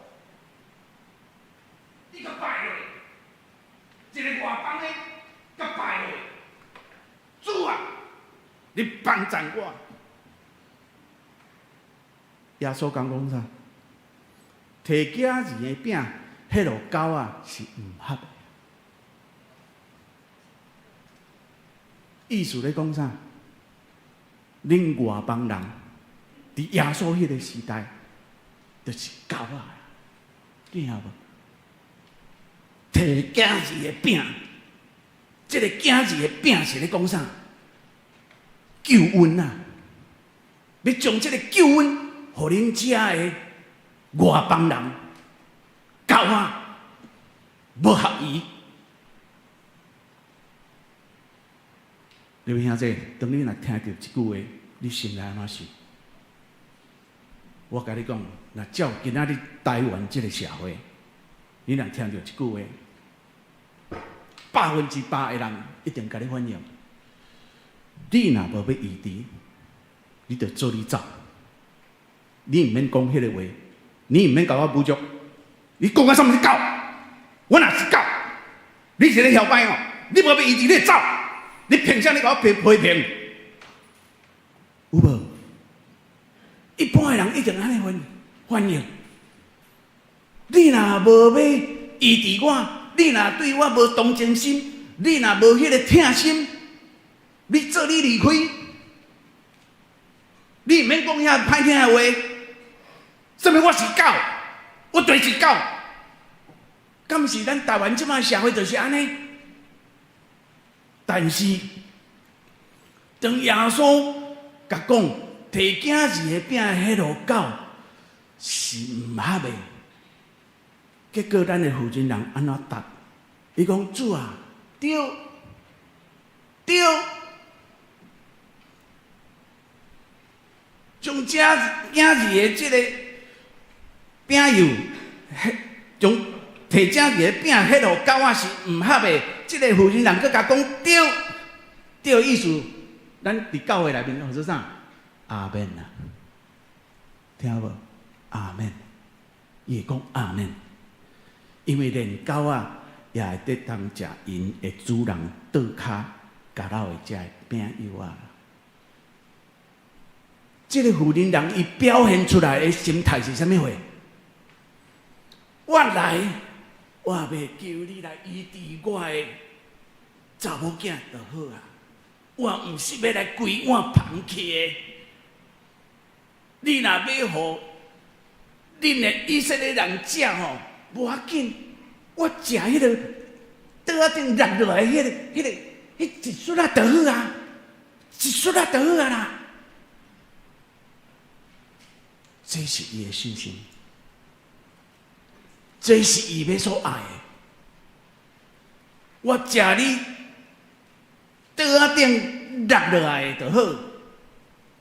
你共拜落，一个外邦的共拜落，主啊！你幫贊我，耶穌講講啥？提囝兒的餅，彼予狗仔是毋合的。意思咧講啥？恁外邦人佇耶穌彼个時代，就是狗仔，見無？提囝兒的餅，這个囝兒的餅是咧講啥？救恩啊！欲將這个救恩，予恁遮的外邦人狗仔無合宜。各位兄弟，當你若聽著這句話，你心內按怎想？我共你講，若照今仔日台灣這个社會，你若聽著這句話，100%的人一定共你反應。你若無欲醫治，你就做你走。你毋免講彼个話，你毋免共我侮辱。你講我啥物是狗？我若是狗，你是咧囂擺哦？你無欲醫治，你就走。你憑啥你共我批批評？有無？一般的人一定按呢反反應。你若無欲醫治我，你若對我無同情心，你若無彼個疼心，你做你離開，你毋免講遐歹聽的話。啥物我是狗，我就是狗。敢是咱台灣這擺社會就是按呢？但是，當耶穌共講提囝兒的餅彼予狗是毋合的，結果咱的婦人人按怎答？伊講主啊，對對，將這囝兒的這个餅幼，將提囝兒的餅彼予狗仔是毋合的。這个婦人人閣共講對，對意思，咱佇教會內面叫做啥？阿們啊，聽無？阿們，伊會講阿們，因為連狗仔也會得通食𪜶的主人桌跤共落的這个餅幼仔。這个婦人人伊表現出來的心態是啥物貨？我來。我袂求你來醫治我的查某囝就好啊！我毋是欲來規碗捧去的。你若欲予恁的以色列人食吼，無要緊，我食彼个桌仔頂落落來彼个、彼一撮仔就好啊，一撮仔就好啊啦。這是伊的信心，這是伊欲所愛的。我食你桌仔頂落落來的就好，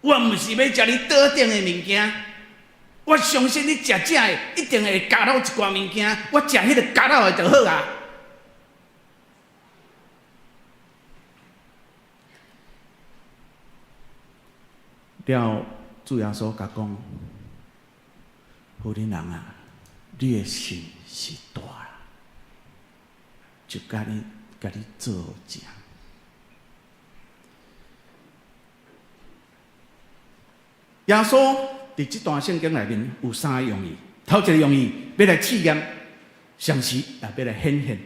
我毋是欲食你桌仔頂的物件。我相信你食這的一定會加落一寡物件，我食彼個加落的就好啊。了，主耶穌共講：婦人啊，你的信是大啦，就共你做成。耶穌佇這段聖經內面有三个用意，頭一个用意欲來試驗，同時也欲來顯現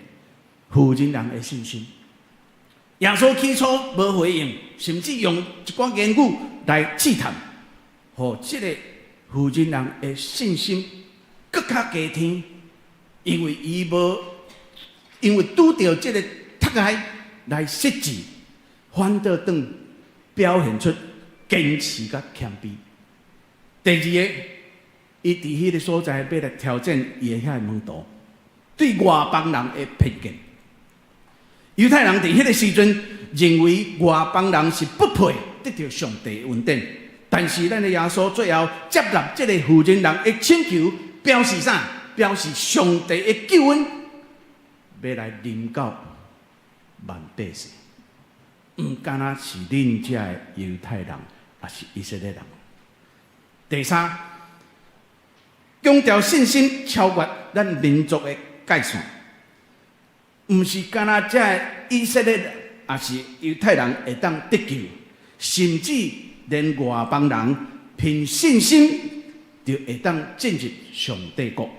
婦人人的信心。耶穌起初無回應，甚至用一寡言語來試探，予這个婦人人的信心閣較加添，因為伊無因為拄著這个窒礙來失志，反倒轉表現出堅持佮謙卑。第二个，伊佇彼个所在欲來挑戰伊的遐个門徒對外邦人的偏見。猶太人佇彼个時陣認為外邦人是不配得著上帝恩典，但是咱的耶穌最後接納這个婦人人的請求，表示啥？表示上帝的救恩欲來臨到萬百姓，毋干焦是恁遮的猶太人，抑是以色列人。第三，強調信心超越咱民族的界線，毋是干焦遮的以色列人，抑是猶太人會當得救，甚至連外邦人憑信心就會當進入上帝國。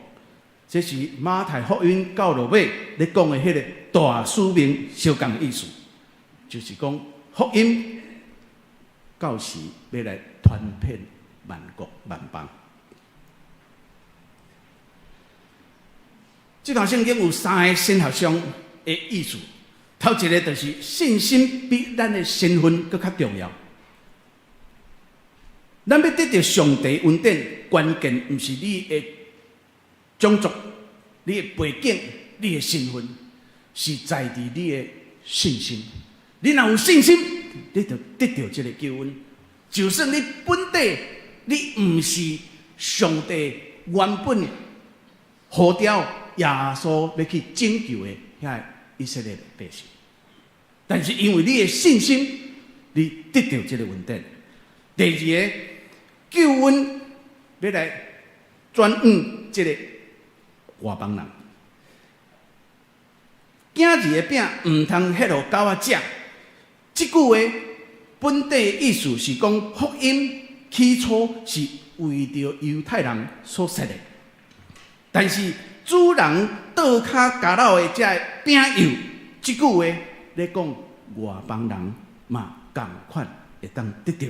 這是馬太福音到落尾咧講的彼个大使命相仝意思，就是講福音到時欲來傳遍萬國萬邦。這段聖經有三个神學上的意思。頭一个就是信心比咱的身份閣較重要。咱欲得著上帝恩典，關鍵毋是你的種族、你的背景、你的身份，是在佇你的信心。你若有信心，你就得著這个救恩。就算你本底你毋是上帝原本呼召耶穌欲去拯救的遐以色列百姓，但是因為你的信心，你得著這个恩典。第二个救恩欲來轉往這个外邦人，囝兒的餅毋通彼予狗仔食。這句話本底意思是講，福音起初是為著猶太人所設的，但是主人桌跤咬落的這个餅幼，這句話咧講外邦人嘛仝款會當得著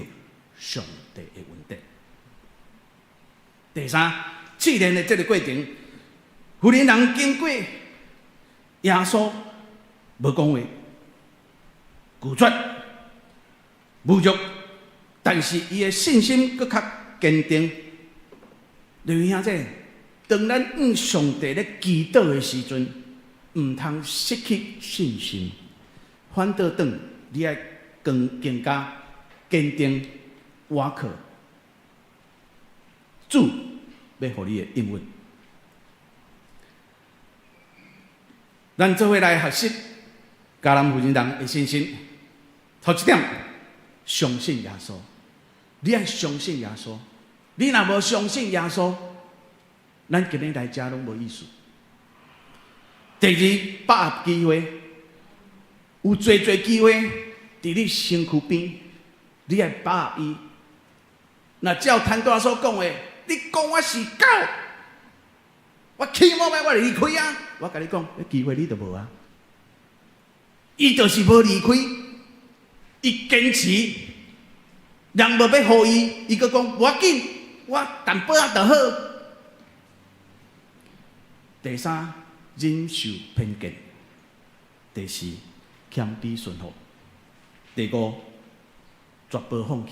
上帝的恩典。第三，試煉的這个過程，婦人人經過耶穌無講話，拒絕侮辱，但是伊的信心閣較堅定。各位兄弟，當咱向上帝咧祈禱的時陣，毋通失去信心，反倒轉你愛更更加堅定，倚靠主欲予你的應允。咱做伙來學習迦南婦人人的信心。頭一點，相信耶穌。你愛相信耶穌。你若無相信耶穌，咱今日來遮攏無意思。第二，把握機會，有濟濟機會佇你身軀邊，你愛把握伊。若照陳大所講的，你講我是狗，我起碼欲我離開啊！我共你講，彼機會你就無啊。伊就是無離開，伊堅持，人無欲予伊，伊閣講無要緊，我淡薄仔就好。第三，忍受偏見；第四，謙卑順服；第五，絕無放棄。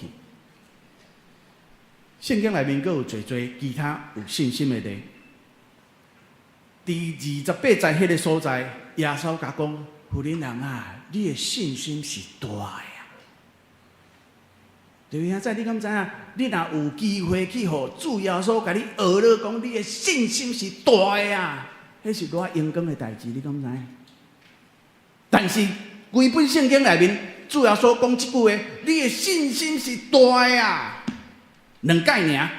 聖經內面閣有濟濟其他有信心的例。佇28節彼个所在，耶穌共講：婦人人啊，你的信心是大的啊！對兄仔，你敢知影？你若有機會去予主耶穌共你呵咾講，你的信心是大的啊！彼是偌榮光的代誌，你敢知？但是規本聖經內面，主耶穌講這句話：你的信心是大的啊！兩擺爾，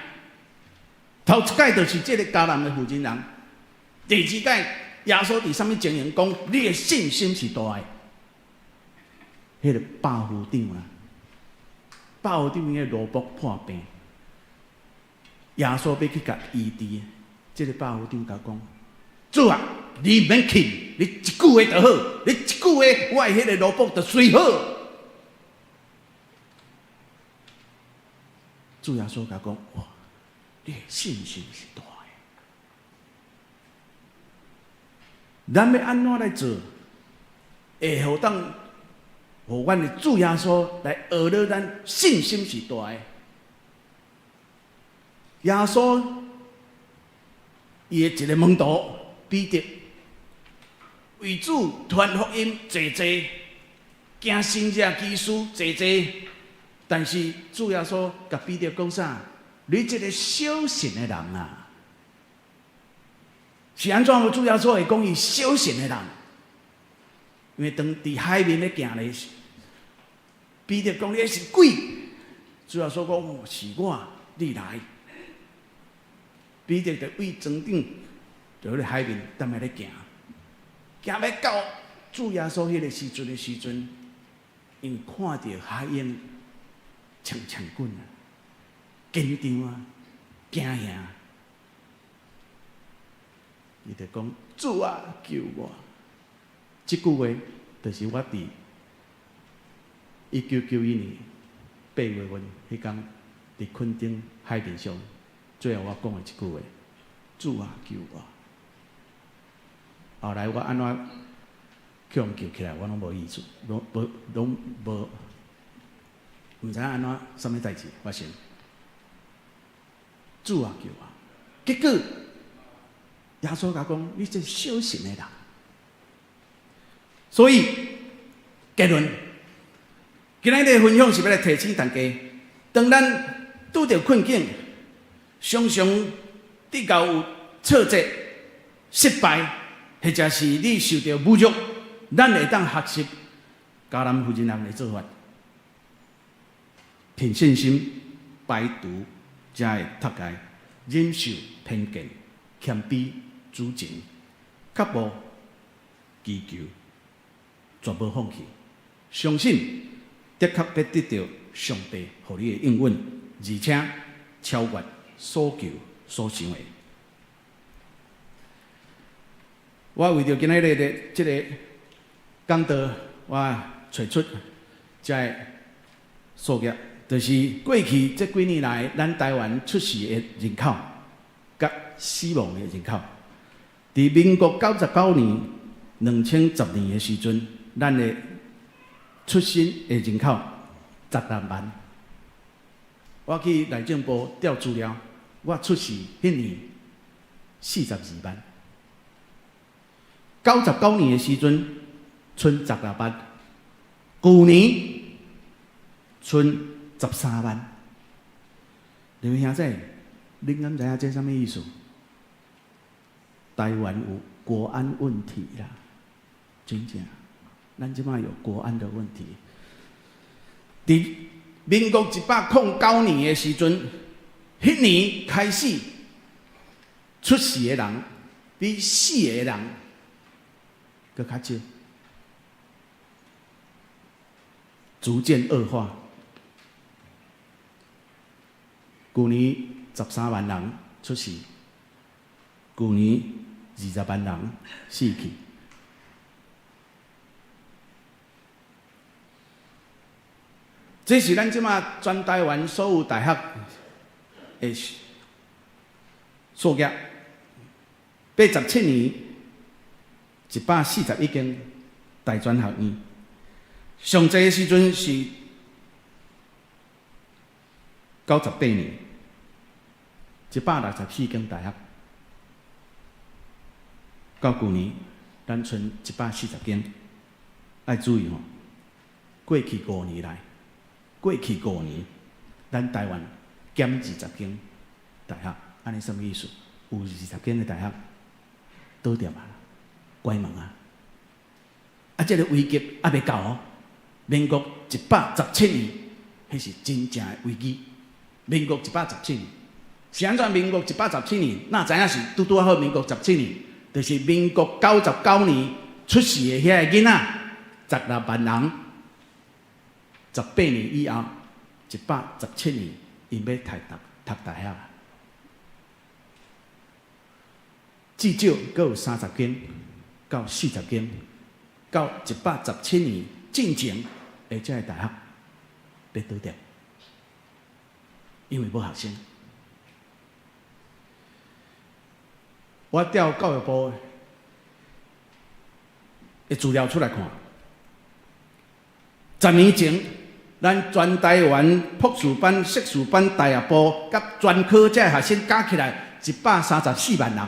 頭一擺就是這个迦南的婦人人，第二擺耶穌佇啥物情形講？你的信心是大的。彼个百夫長啊，百夫長的奴僕破病，耶穌欲去共醫治，這个百夫長共講：主啊，你毋免去，你一句話就好，你一句話，我的彼个奴僕就隨好。主耶穌共講：哇，你的信心是大的。咱欲按怎來做，會予當予阮的主耶穌來呵咾咱信心是大的。耶穌伊的一个門徒彼得，為主傳福音濟濟，行神蹟奇事濟濟，但是主耶穌共彼得講啥？你這个小信的人啊，是按怎？主耶穌會講伊小信的人，因為當佇海面咧行咧，彼得講你是鬼，主耶穌講是我，你來。彼得就對船頂，就佇海面踮遐咧行，行欲到主耶穌彼个時陣的時陣，因為看著海湧衝衝滾啊，緊張啊，驚嚇，伊就講主啊，救我！這句話就是我佇1991年8月份彼工佇墾丁海面上，最後我講的一句話：主啊，救我！後來我按怎去予救起來，我攏無意思，攏無攏無，毋知影按怎啥物代誌發生。主啊，救我！結果耶穌共講：你這小信的人。所以結論，今仔日分享是欲來提醒大家，當咱拄著困境，常常得到有挫折、失敗，或者是你受著侮辱，咱會當學習迦南婦人人的做法，憑信心排除遮的窒礙，忍受偏見、謙卑、主情、卻步、祈求，絕無放棄，相信的確欲得著上帝予你的應允，而且超越所求所想的。我為著今仔日的這个講道，我揣出遮个數據，就是過去這幾年來，咱台灣出世的人口佮死亡的人口，佇民國99年、2010年的時陣，咱的出生的人口16萬。我去內政部調資料，我出世彼年42萬。99年的時陣，賰16萬，舊年賰13萬。你們兄弟，恁敢知影這啥物意思？台灣有國安問題啦，真正，咱這擺有國安的問題。佇民國109年的時陣，彼年開始出世的人比死的人閣較少，逐漸惡化。舊年13萬人出世，舊年20萬人死去。這是咱這馬全台灣所有大學的數額。87年，141間大專學院，上濟的時陣是98年，164間大學。到舊年，咱賰140間。愛注意吼，過去五年來，過去五年，咱台灣減20間大學，按呢啥物意思？有20間的大學倒店啊，關門啊！啊，這个危機猶未到哦。民國117年，彼是真正的危機。民國一百十七年是按怎？民國一百十七年，哪知影是拄拄好？民國十七年，就是民國99年出世的遐个囡仔，16萬人。18年以後，117年，𪜶欲讀大學。至少閣有30間到40間，到117年進前的這个大學欲倒店，因為無學生。我調教育部的資料出來看，10年前，咱全台灣博士班、碩士班、大學部佮專科這學生加起來134萬人，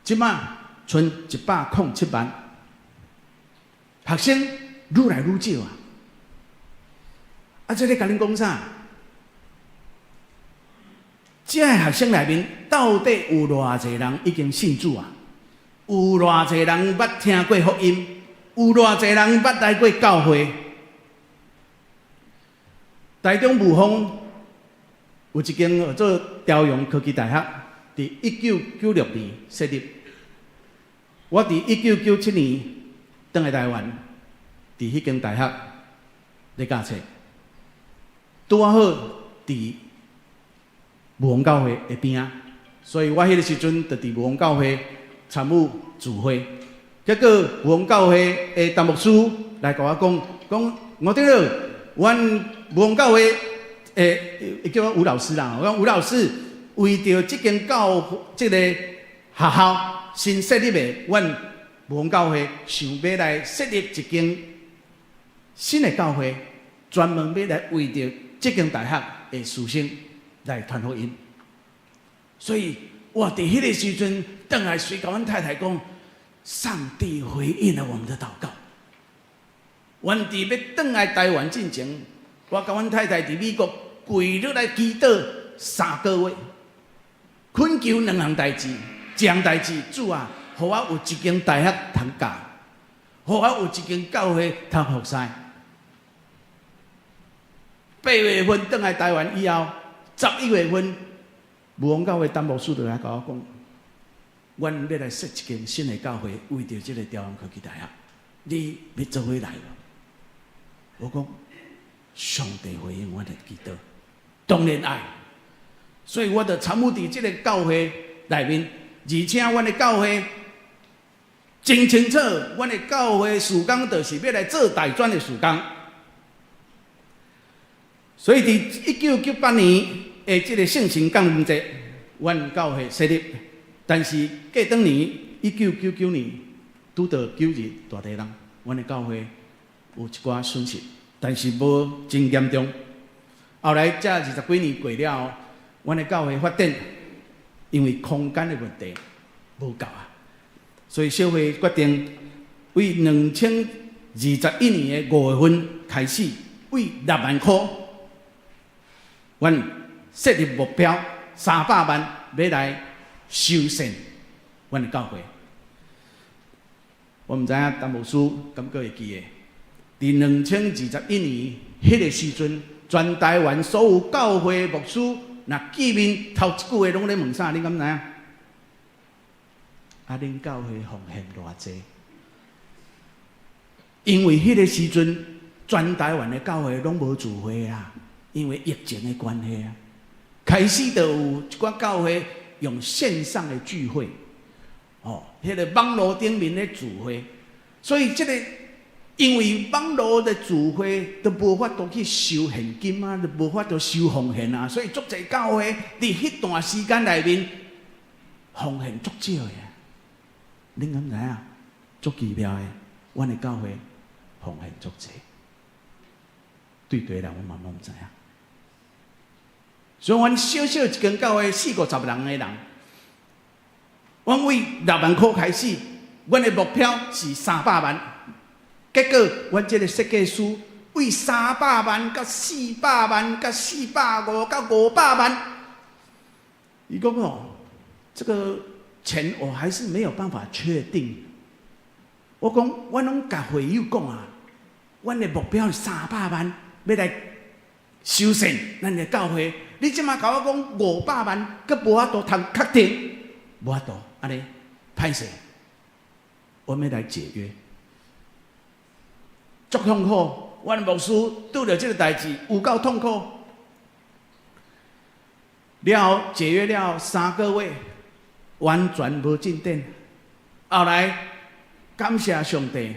這馬賰107萬，學生愈來愈少啊！啊，這咧共恁講啥？這个學生內面到底有偌濟人已經信主啊？有偌濟人捌聽過福音？有偌濟人捌來過教會？台中霧峰有一間叫做朝陽科技大學，佇1996年設立。我佇1997年轉來台灣，佇彼間大學咧教冊，拄仔好佇霧峰教會的邊仔，所以我彼个時陣就佇霧峰教會參與聚會。結果霧峰教會的陳牧師來共我講，講吳長老，阮霧峰教會的，伊叫我吳老師啦。我講吳老師，為著這間教這个學校新設立的，阮霧峰教會想欲來設立一間新的教會，專門欲來為著這間大學的師生來傳福音。所以我佇彼个時陣，轉來隨共阮太太講，上帝回應了我們的禱告。阮佇欲轉來台灣進前，我佮阮太太佇美國跪落來祈禱3個月，懇求兩項代誌，一項代誌，主啊，予我有一間大學通教，予我有一間教會通服侍。8月份轉來台灣以後，11月份，霧峰教會陳牧師就來共我講，阮欲來設一間新的教會，為著這个朝陽科技大學，你欲做伙來無？我講，上帝回應阮的祈禱，當然愛。所以我就參與佇這个教會內面，而且阮的教會真清楚，阮的教會事工就是欲來做大專的事工。所以佇1998年的這个聖神降臨節，阮教會設立，但是過當年1999年拄著9·2大地震，阮的教會有一寡損失，但是無真嚴重。後來這20幾年過了後，阮的教會發展，因為空間的問題無夠啊，所以小會決定為2021年的5月份開始，為6萬箍，阮設立目標300萬，欲來修繕阮的教會。我毋知影陳牧師敢閣會記得，佇2021年彼个時陣，全台灣所有教會牧師若見面頭一句話攏咧問啥？恁敢知影？啊，恁教會奉獻偌濟？因為彼个時陣，全台灣的教會攏無聚會啊，因為疫情的關係啊，開始就有一寡教會用線上的聚會。哦，彼个網路頂面咧聚會，所以這个因為網路的聚會都無法度去收現金啊，都無法度收奉獻啊，所以足濟教會佇彼段時間內面奉獻足少的。恁敢知影？足奇妙的，阮的教會奉獻足濟，對對人我嘛攏毋知影。所以，阮小小一間教會四五十人的人，阮為6萬箍開始，阮的目標是300萬。結果，阮這个設計師為300萬、到400萬、到450、到500萬，伊講哦，這个錢我還是沒有辦法確定。我講，我攏共會友講啊，阮的目標是三百萬，欲來修繕咱的教會。你這馬共我講五百萬，閣無法度通確定，無法度，按呢歹勢，我欲來解約，足痛苦。阮牧師拄著這个代誌，有夠痛苦。了後解約了3個月，完全無進展。後來感謝上帝，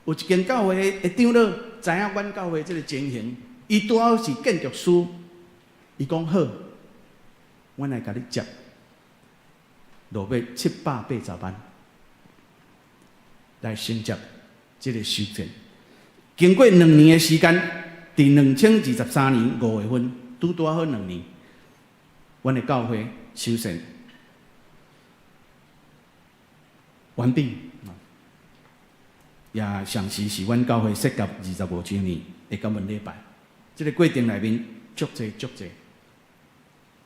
有一間教會的長老知影阮教會這个情形，伊拄好是建築師，伊講好，阮來共你接，落尾780萬來承接這个修建。經過2年的時間，佇2023年5月份，拄拄好兩年，阮的教會修繕完畢，也同時是阮教會設立25週年的感恩禮拜。這个過程內面足濟足濟，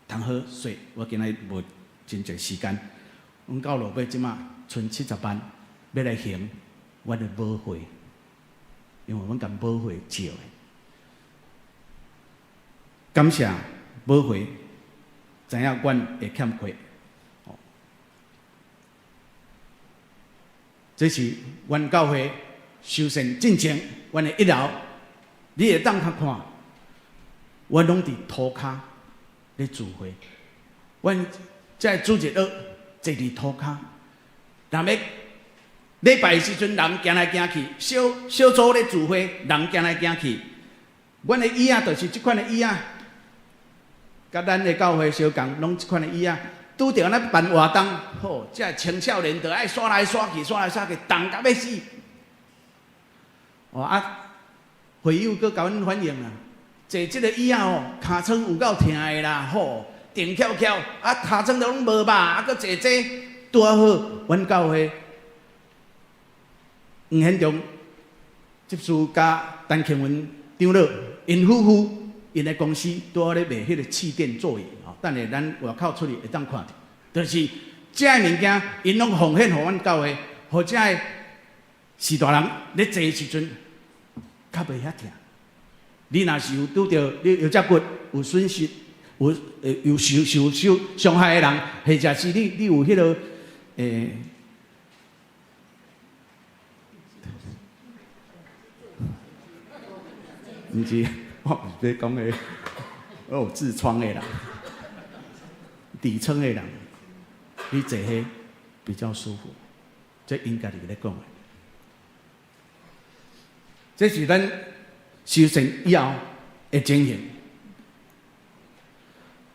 通好說，我今仔無真濟時間。阮到落尾這馬賰70萬，欲來還阮的母會，因為阮共母會借的。感謝母會，知影阮的欠缺。這是阮教會修繕進前，阮的一樓，你會當較看，阮攏佇塗跤咧聚會。阮這個主日學坐佇塗跤，若欲禮拜的時陣，人行來行去，小小組咧聚會，人行來行去。阮的椅仔就是這款的椅仔，佮咱的教會相仝，攏這款的椅仔。拄著按呢辦活動，吼，這个青少年就愛徙來徙去，徙來徙去，動甲欲死。哦啊，會友閣共阮反映啊，坐這个椅仔吼，尻川有夠疼的啦，吼，定翹翹，啊，尻川都攏無肉，啊，閣坐這拄仔好，阮教會黃顯忠執事佮陳慶文長老，𪜶夫婦𪜶的公司拄好咧賣彼个氣墊座椅，吼，等下咱外口出去會當看著，就是這个物件，𪜶攏奉獻予阮教會，予這个序大人咧坐的時陣，較袂遐疼。你若是有拄著你腰脊骨有損失，有受受受傷害的人，或者是你有彼个毋是，我毋是欲講的，我有痔瘡的人，痔瘡的人，你坐彼比較舒服，這𪜶家己咧講的。這是咱修繕以後的情形。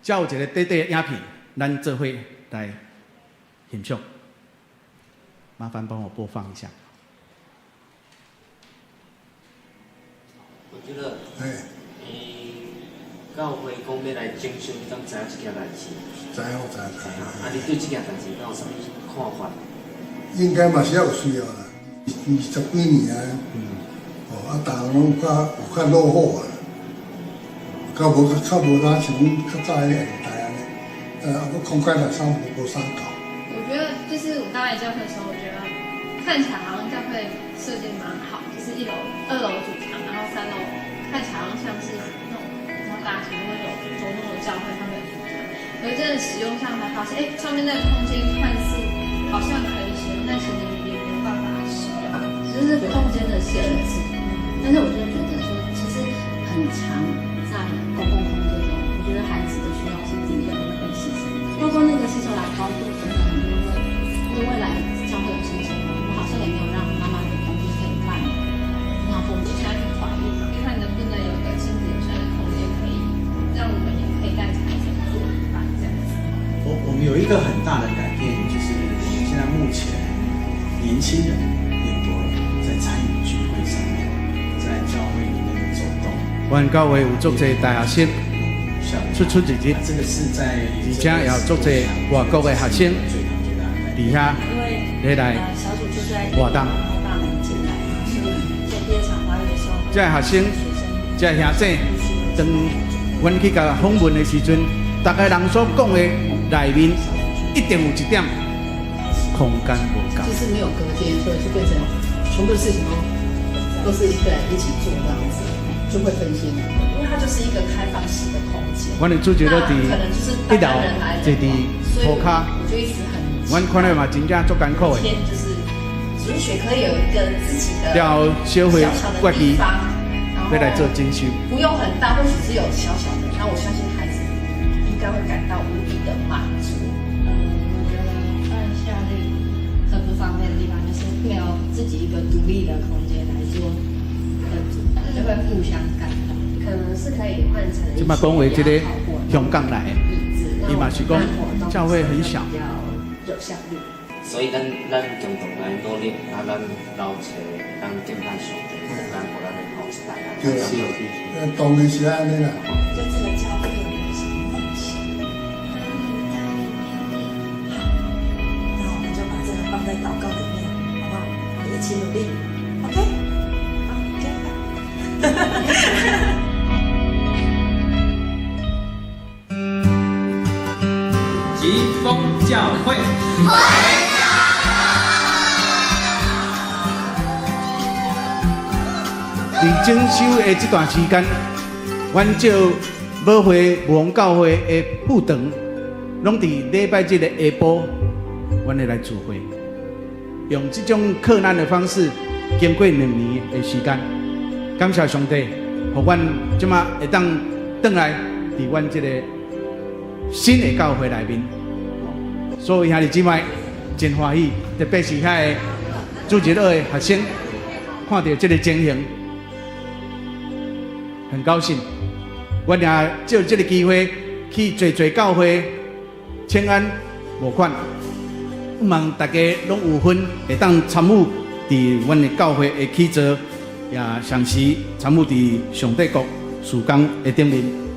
這有一个短短的影片，咱做伙來欣賞。麻煩幫我播放一下。我覺得，教會講欲來整修，你敢知影這件代誌？知影，知知。啊，你對這件代誌敢有啥物看法？應該嘛是猶有需要啦，20幾年啊，哦，啊，逐項攏有較落後啊，較無哪像阮較早彼个年代按呢，啊，閣空間來啥無啥夠。我覺得就是我剛來教會的時候，我覺得看起來好像教會設計蠻好，就是一樓、二樓主牆，然後三樓看起來好像像是那種比較大型的那種走那種教會他們的主牆，可是真的使用上才發現，哎，上面那個空間看似好像可以使用，但其實也沒有辦法使用，就是空間的限制。但是我就覺得說，其實很常在公共空間中，我覺得孩子的需要是第一個會被犧牲的，包括那個洗手台高度等等很多的，就是未來。目前年輕人變多了，在參與聚會上面，在教會裡面的走動。阮教會有足濟大學生出出入入，而且也有足濟外國的學生佇遐咧來活動。這學生、這兄弟，當阮去共訪問的時陣，逐个人所講的內面一定有一點空間無夠。就是沒有隔間，所以就變成全部的事情都是一個人一起做這樣子，就會分心。因為它就是一個開放式的空間。阮的主角都佇一樓坐佇塗跤，阮看了嘛真正足艱苦的。就是主日學可以有一個自己的了後小會決議欲來做整修，不用很大，或許只有小小的。那我相信孩子應該會感到無比的滿足。我覺得辦夏令很不方便的地方，就是沒有自己一個獨立的空間來做分組，就會互相干擾。可能是可以換成這擺講話這個香港來的，伊嘛是講教會很小，比較有效率。所以咱共同來努力，啊，咱留一個咱敬拜上帝，咱予咱的後一代啊。對啦，當然是按呢啦。對這個教會有沒有什麼夢想？好，那我們就把這個放在禱告裡面，好不好？我們一起努力，OK？好，OK 吧。疾風教會。佇整修的這段時間，阮借母會霧峰教會的副堂，攏佇禮拜日的下晡，阮會來聚會，用這種克難的方式，經過2年的時間，感謝上帝，予阮這馬會當轉來佇阮這個新的教會內面。所有兄弟姊妹真歡喜，特別是遐個主日學的學生，看著這個情形。很高興，我也藉這個機會去濟濟教會請安募款，希望大家攏有份會當參與佇阮的教會的起造，也同時參與佇上帝國事工的頂面。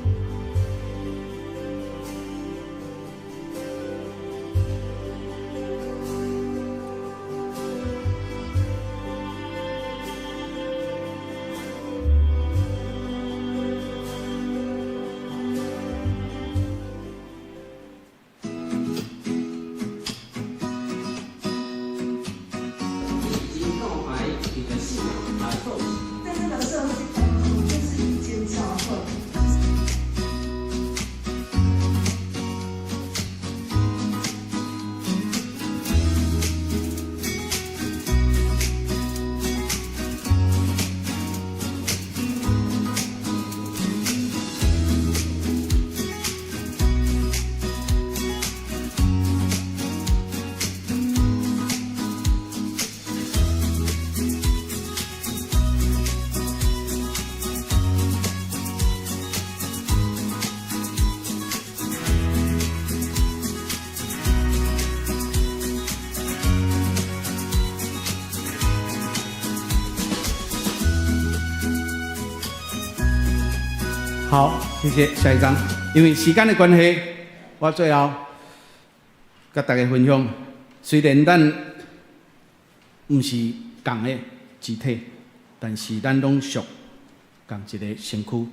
在這個社會當中，就是一間教會。好，謝謝。下一張，因為時間的關係，我最後佮大家分享。雖然咱毋是仝个肢體，但是咱攏屬仝一个身軀。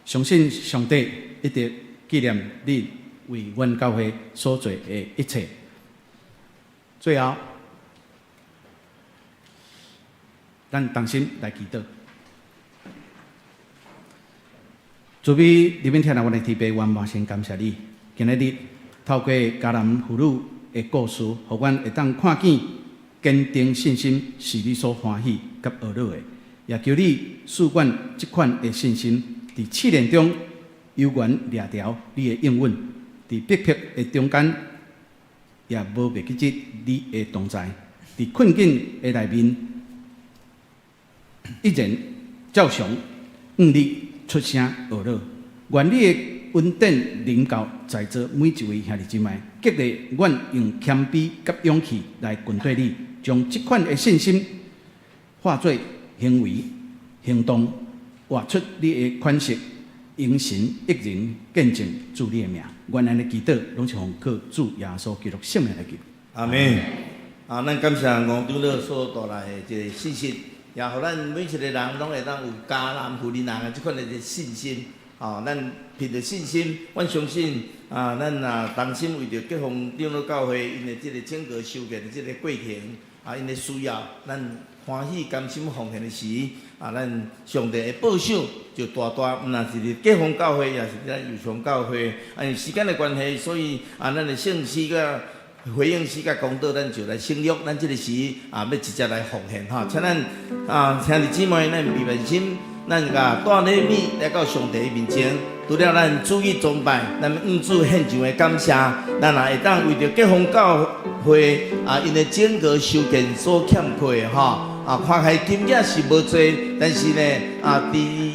相信上帝一直紀念你為阮教會所做的一切。最後，咱同心來祈禱。慈悲憐憫疼愛阮的天父，阮滿心感謝你。今仔日透過迦南婦女的故事，予阮會當看見堅定信心是你所歡喜佮樂的。也求你賜阮這款的信心，佇試煉中猶原掠牢你的應允，佇逼迫的中間也無袂記得你的同在，佇困境的內面依然照常向你出聲呵咾。願你的恩恩典臨到在座每一位兄弟姊妹，激勵阮用謙卑佮勇氣來跟綴你，將這款的信心化做行為行動，活出你的款式，榮神益人，見證主你的名。阮按呢祈禱，攏是奉靠主耶穌基督聖名來求。阿們。啊，咱感謝吳長老所帶來的這个信息，也予咱每一個人攏會當有迦南婦人的這款的一个信心。吼，咱憑著信心，阮相信啊，咱若同心為著結風長老教會𪜶的這个整個修建的這个過程，啊，𪜶的需要，咱歡喜甘心奉獻的時，啊，咱上帝的保守就大大，毋但是佇結風教會，也是佇咱右上教會。啊，因為時間的關係，所以啊，咱的聖詩佮回應詩佮講道，咱就來省略。咱這個時啊，欲直接來奉獻吼，請咱啊，兄弟姊妹，咱預備心。咱共帶禮物來到上帝面前，除了咱主日崇拜，咱向主獻上的感謝，咱也會當為著結風教會啊，𪜶的整個修建所欠缺的吼啊，看起來金額是無濟，但是呢啊，佇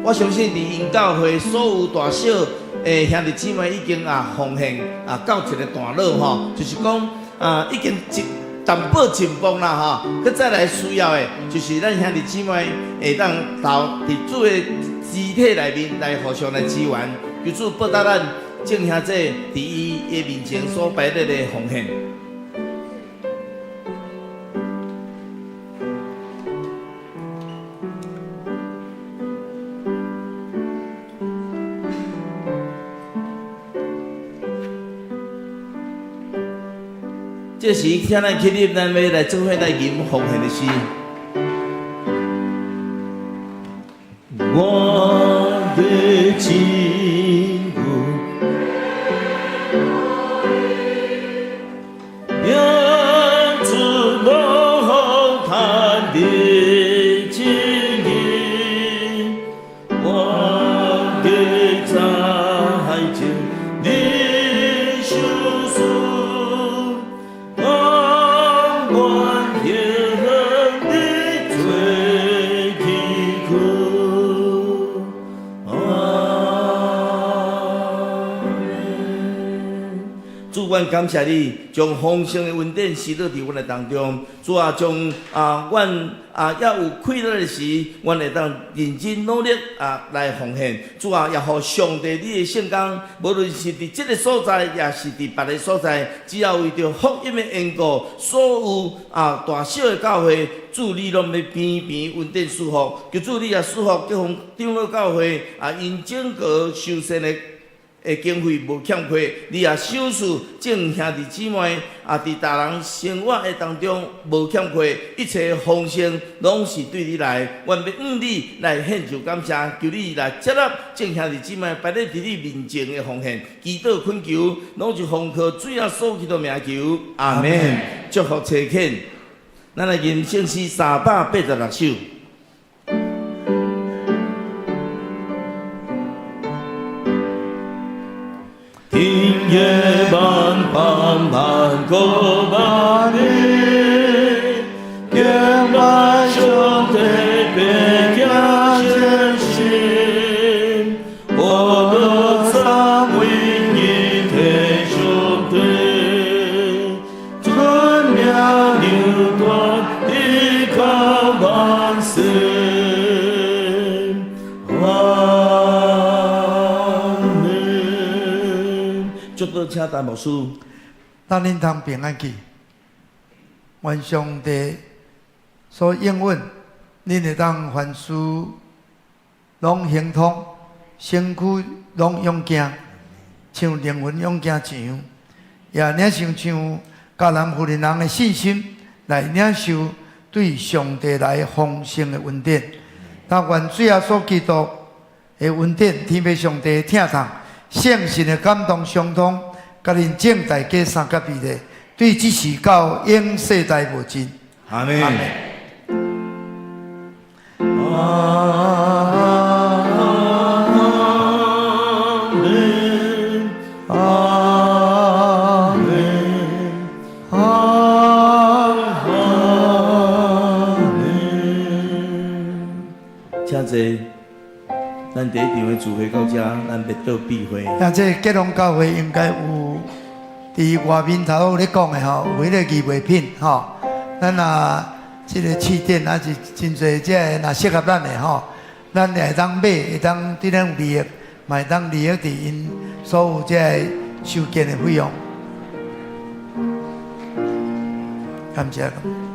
我相信佇𪜶教會所有大小的兄弟姊妹已經啊奉獻啊到一個段落吼，就是講啊已經一淡薄進步啦吼，閣再來需要的，就是咱兄弟姊妹會當投佇主的肢體內面來互相來支援，求主報答咱眾兄弟佇伊的面前所擺設的奉獻。這時，請咱起立，咱欲來做伙來吟奉獻的詩。我的真骨，仰主落紅毯的情誼，我的在情你相思。甘願向你做祈求，阿們。主，阮感謝你，將豐盛的恩典施落佇阮的當中。主啊，將啊，阮啊，猶有氣力的時，阮會當認真努力啊來奉獻。主啊，也予上帝你的聖工，無論是佇這个所在，也是佇別个所在，只要為著福音的緣故，所有啊大小的教會，主你攏欲邊邊恩典賜福。求主你也賜福結風長老教會啊，𪜶整個修繕的經費無欠缺，你也賞賜眾兄弟姊妹啊，佇逐人生活的當中無欠缺，一切豐盛攏是對你來。阮欲向你來獻上感謝，求你來接納眾兄弟姊妹擺佇你面前的奉獻，祈禱懇求，攏是奉靠主耶穌基督名求，阿們。祝福差遣，咱來吟聖詩386首。今夜萬邦萬國萬民，敬拜上帝，別驚前行，我樂三位一體上帝，尊名永斷依靠萬世。阿們。祝禱，請陳牧師。咱恁通平安去，願上帝所應允，恁會當凡事攏亨通，身軀攏勇健，像靈魂勇健一樣，也領受像迦南婦人人的信心，來領受對上帝來豐盛的恩典。但願主耶穌基督的恩典，天父上帝的疼痛，聖神的感動相通，佮恁眾大家相佮彼咧，對這時到永世代無盡。阿們。阿們。阿們，阿們，阿們。請坐。咱第一場的聚會到這，咱欲倒閉會。啊，這個基隆教會應該有佇外面頭有咧講的吼，有彼個義賣品吼。咱若這個試店還是真濟，這個若適合咱的吼，咱會當買，會當對咱有利益，嘛會當利益佇𪜶所有這個修建的費用。感謝。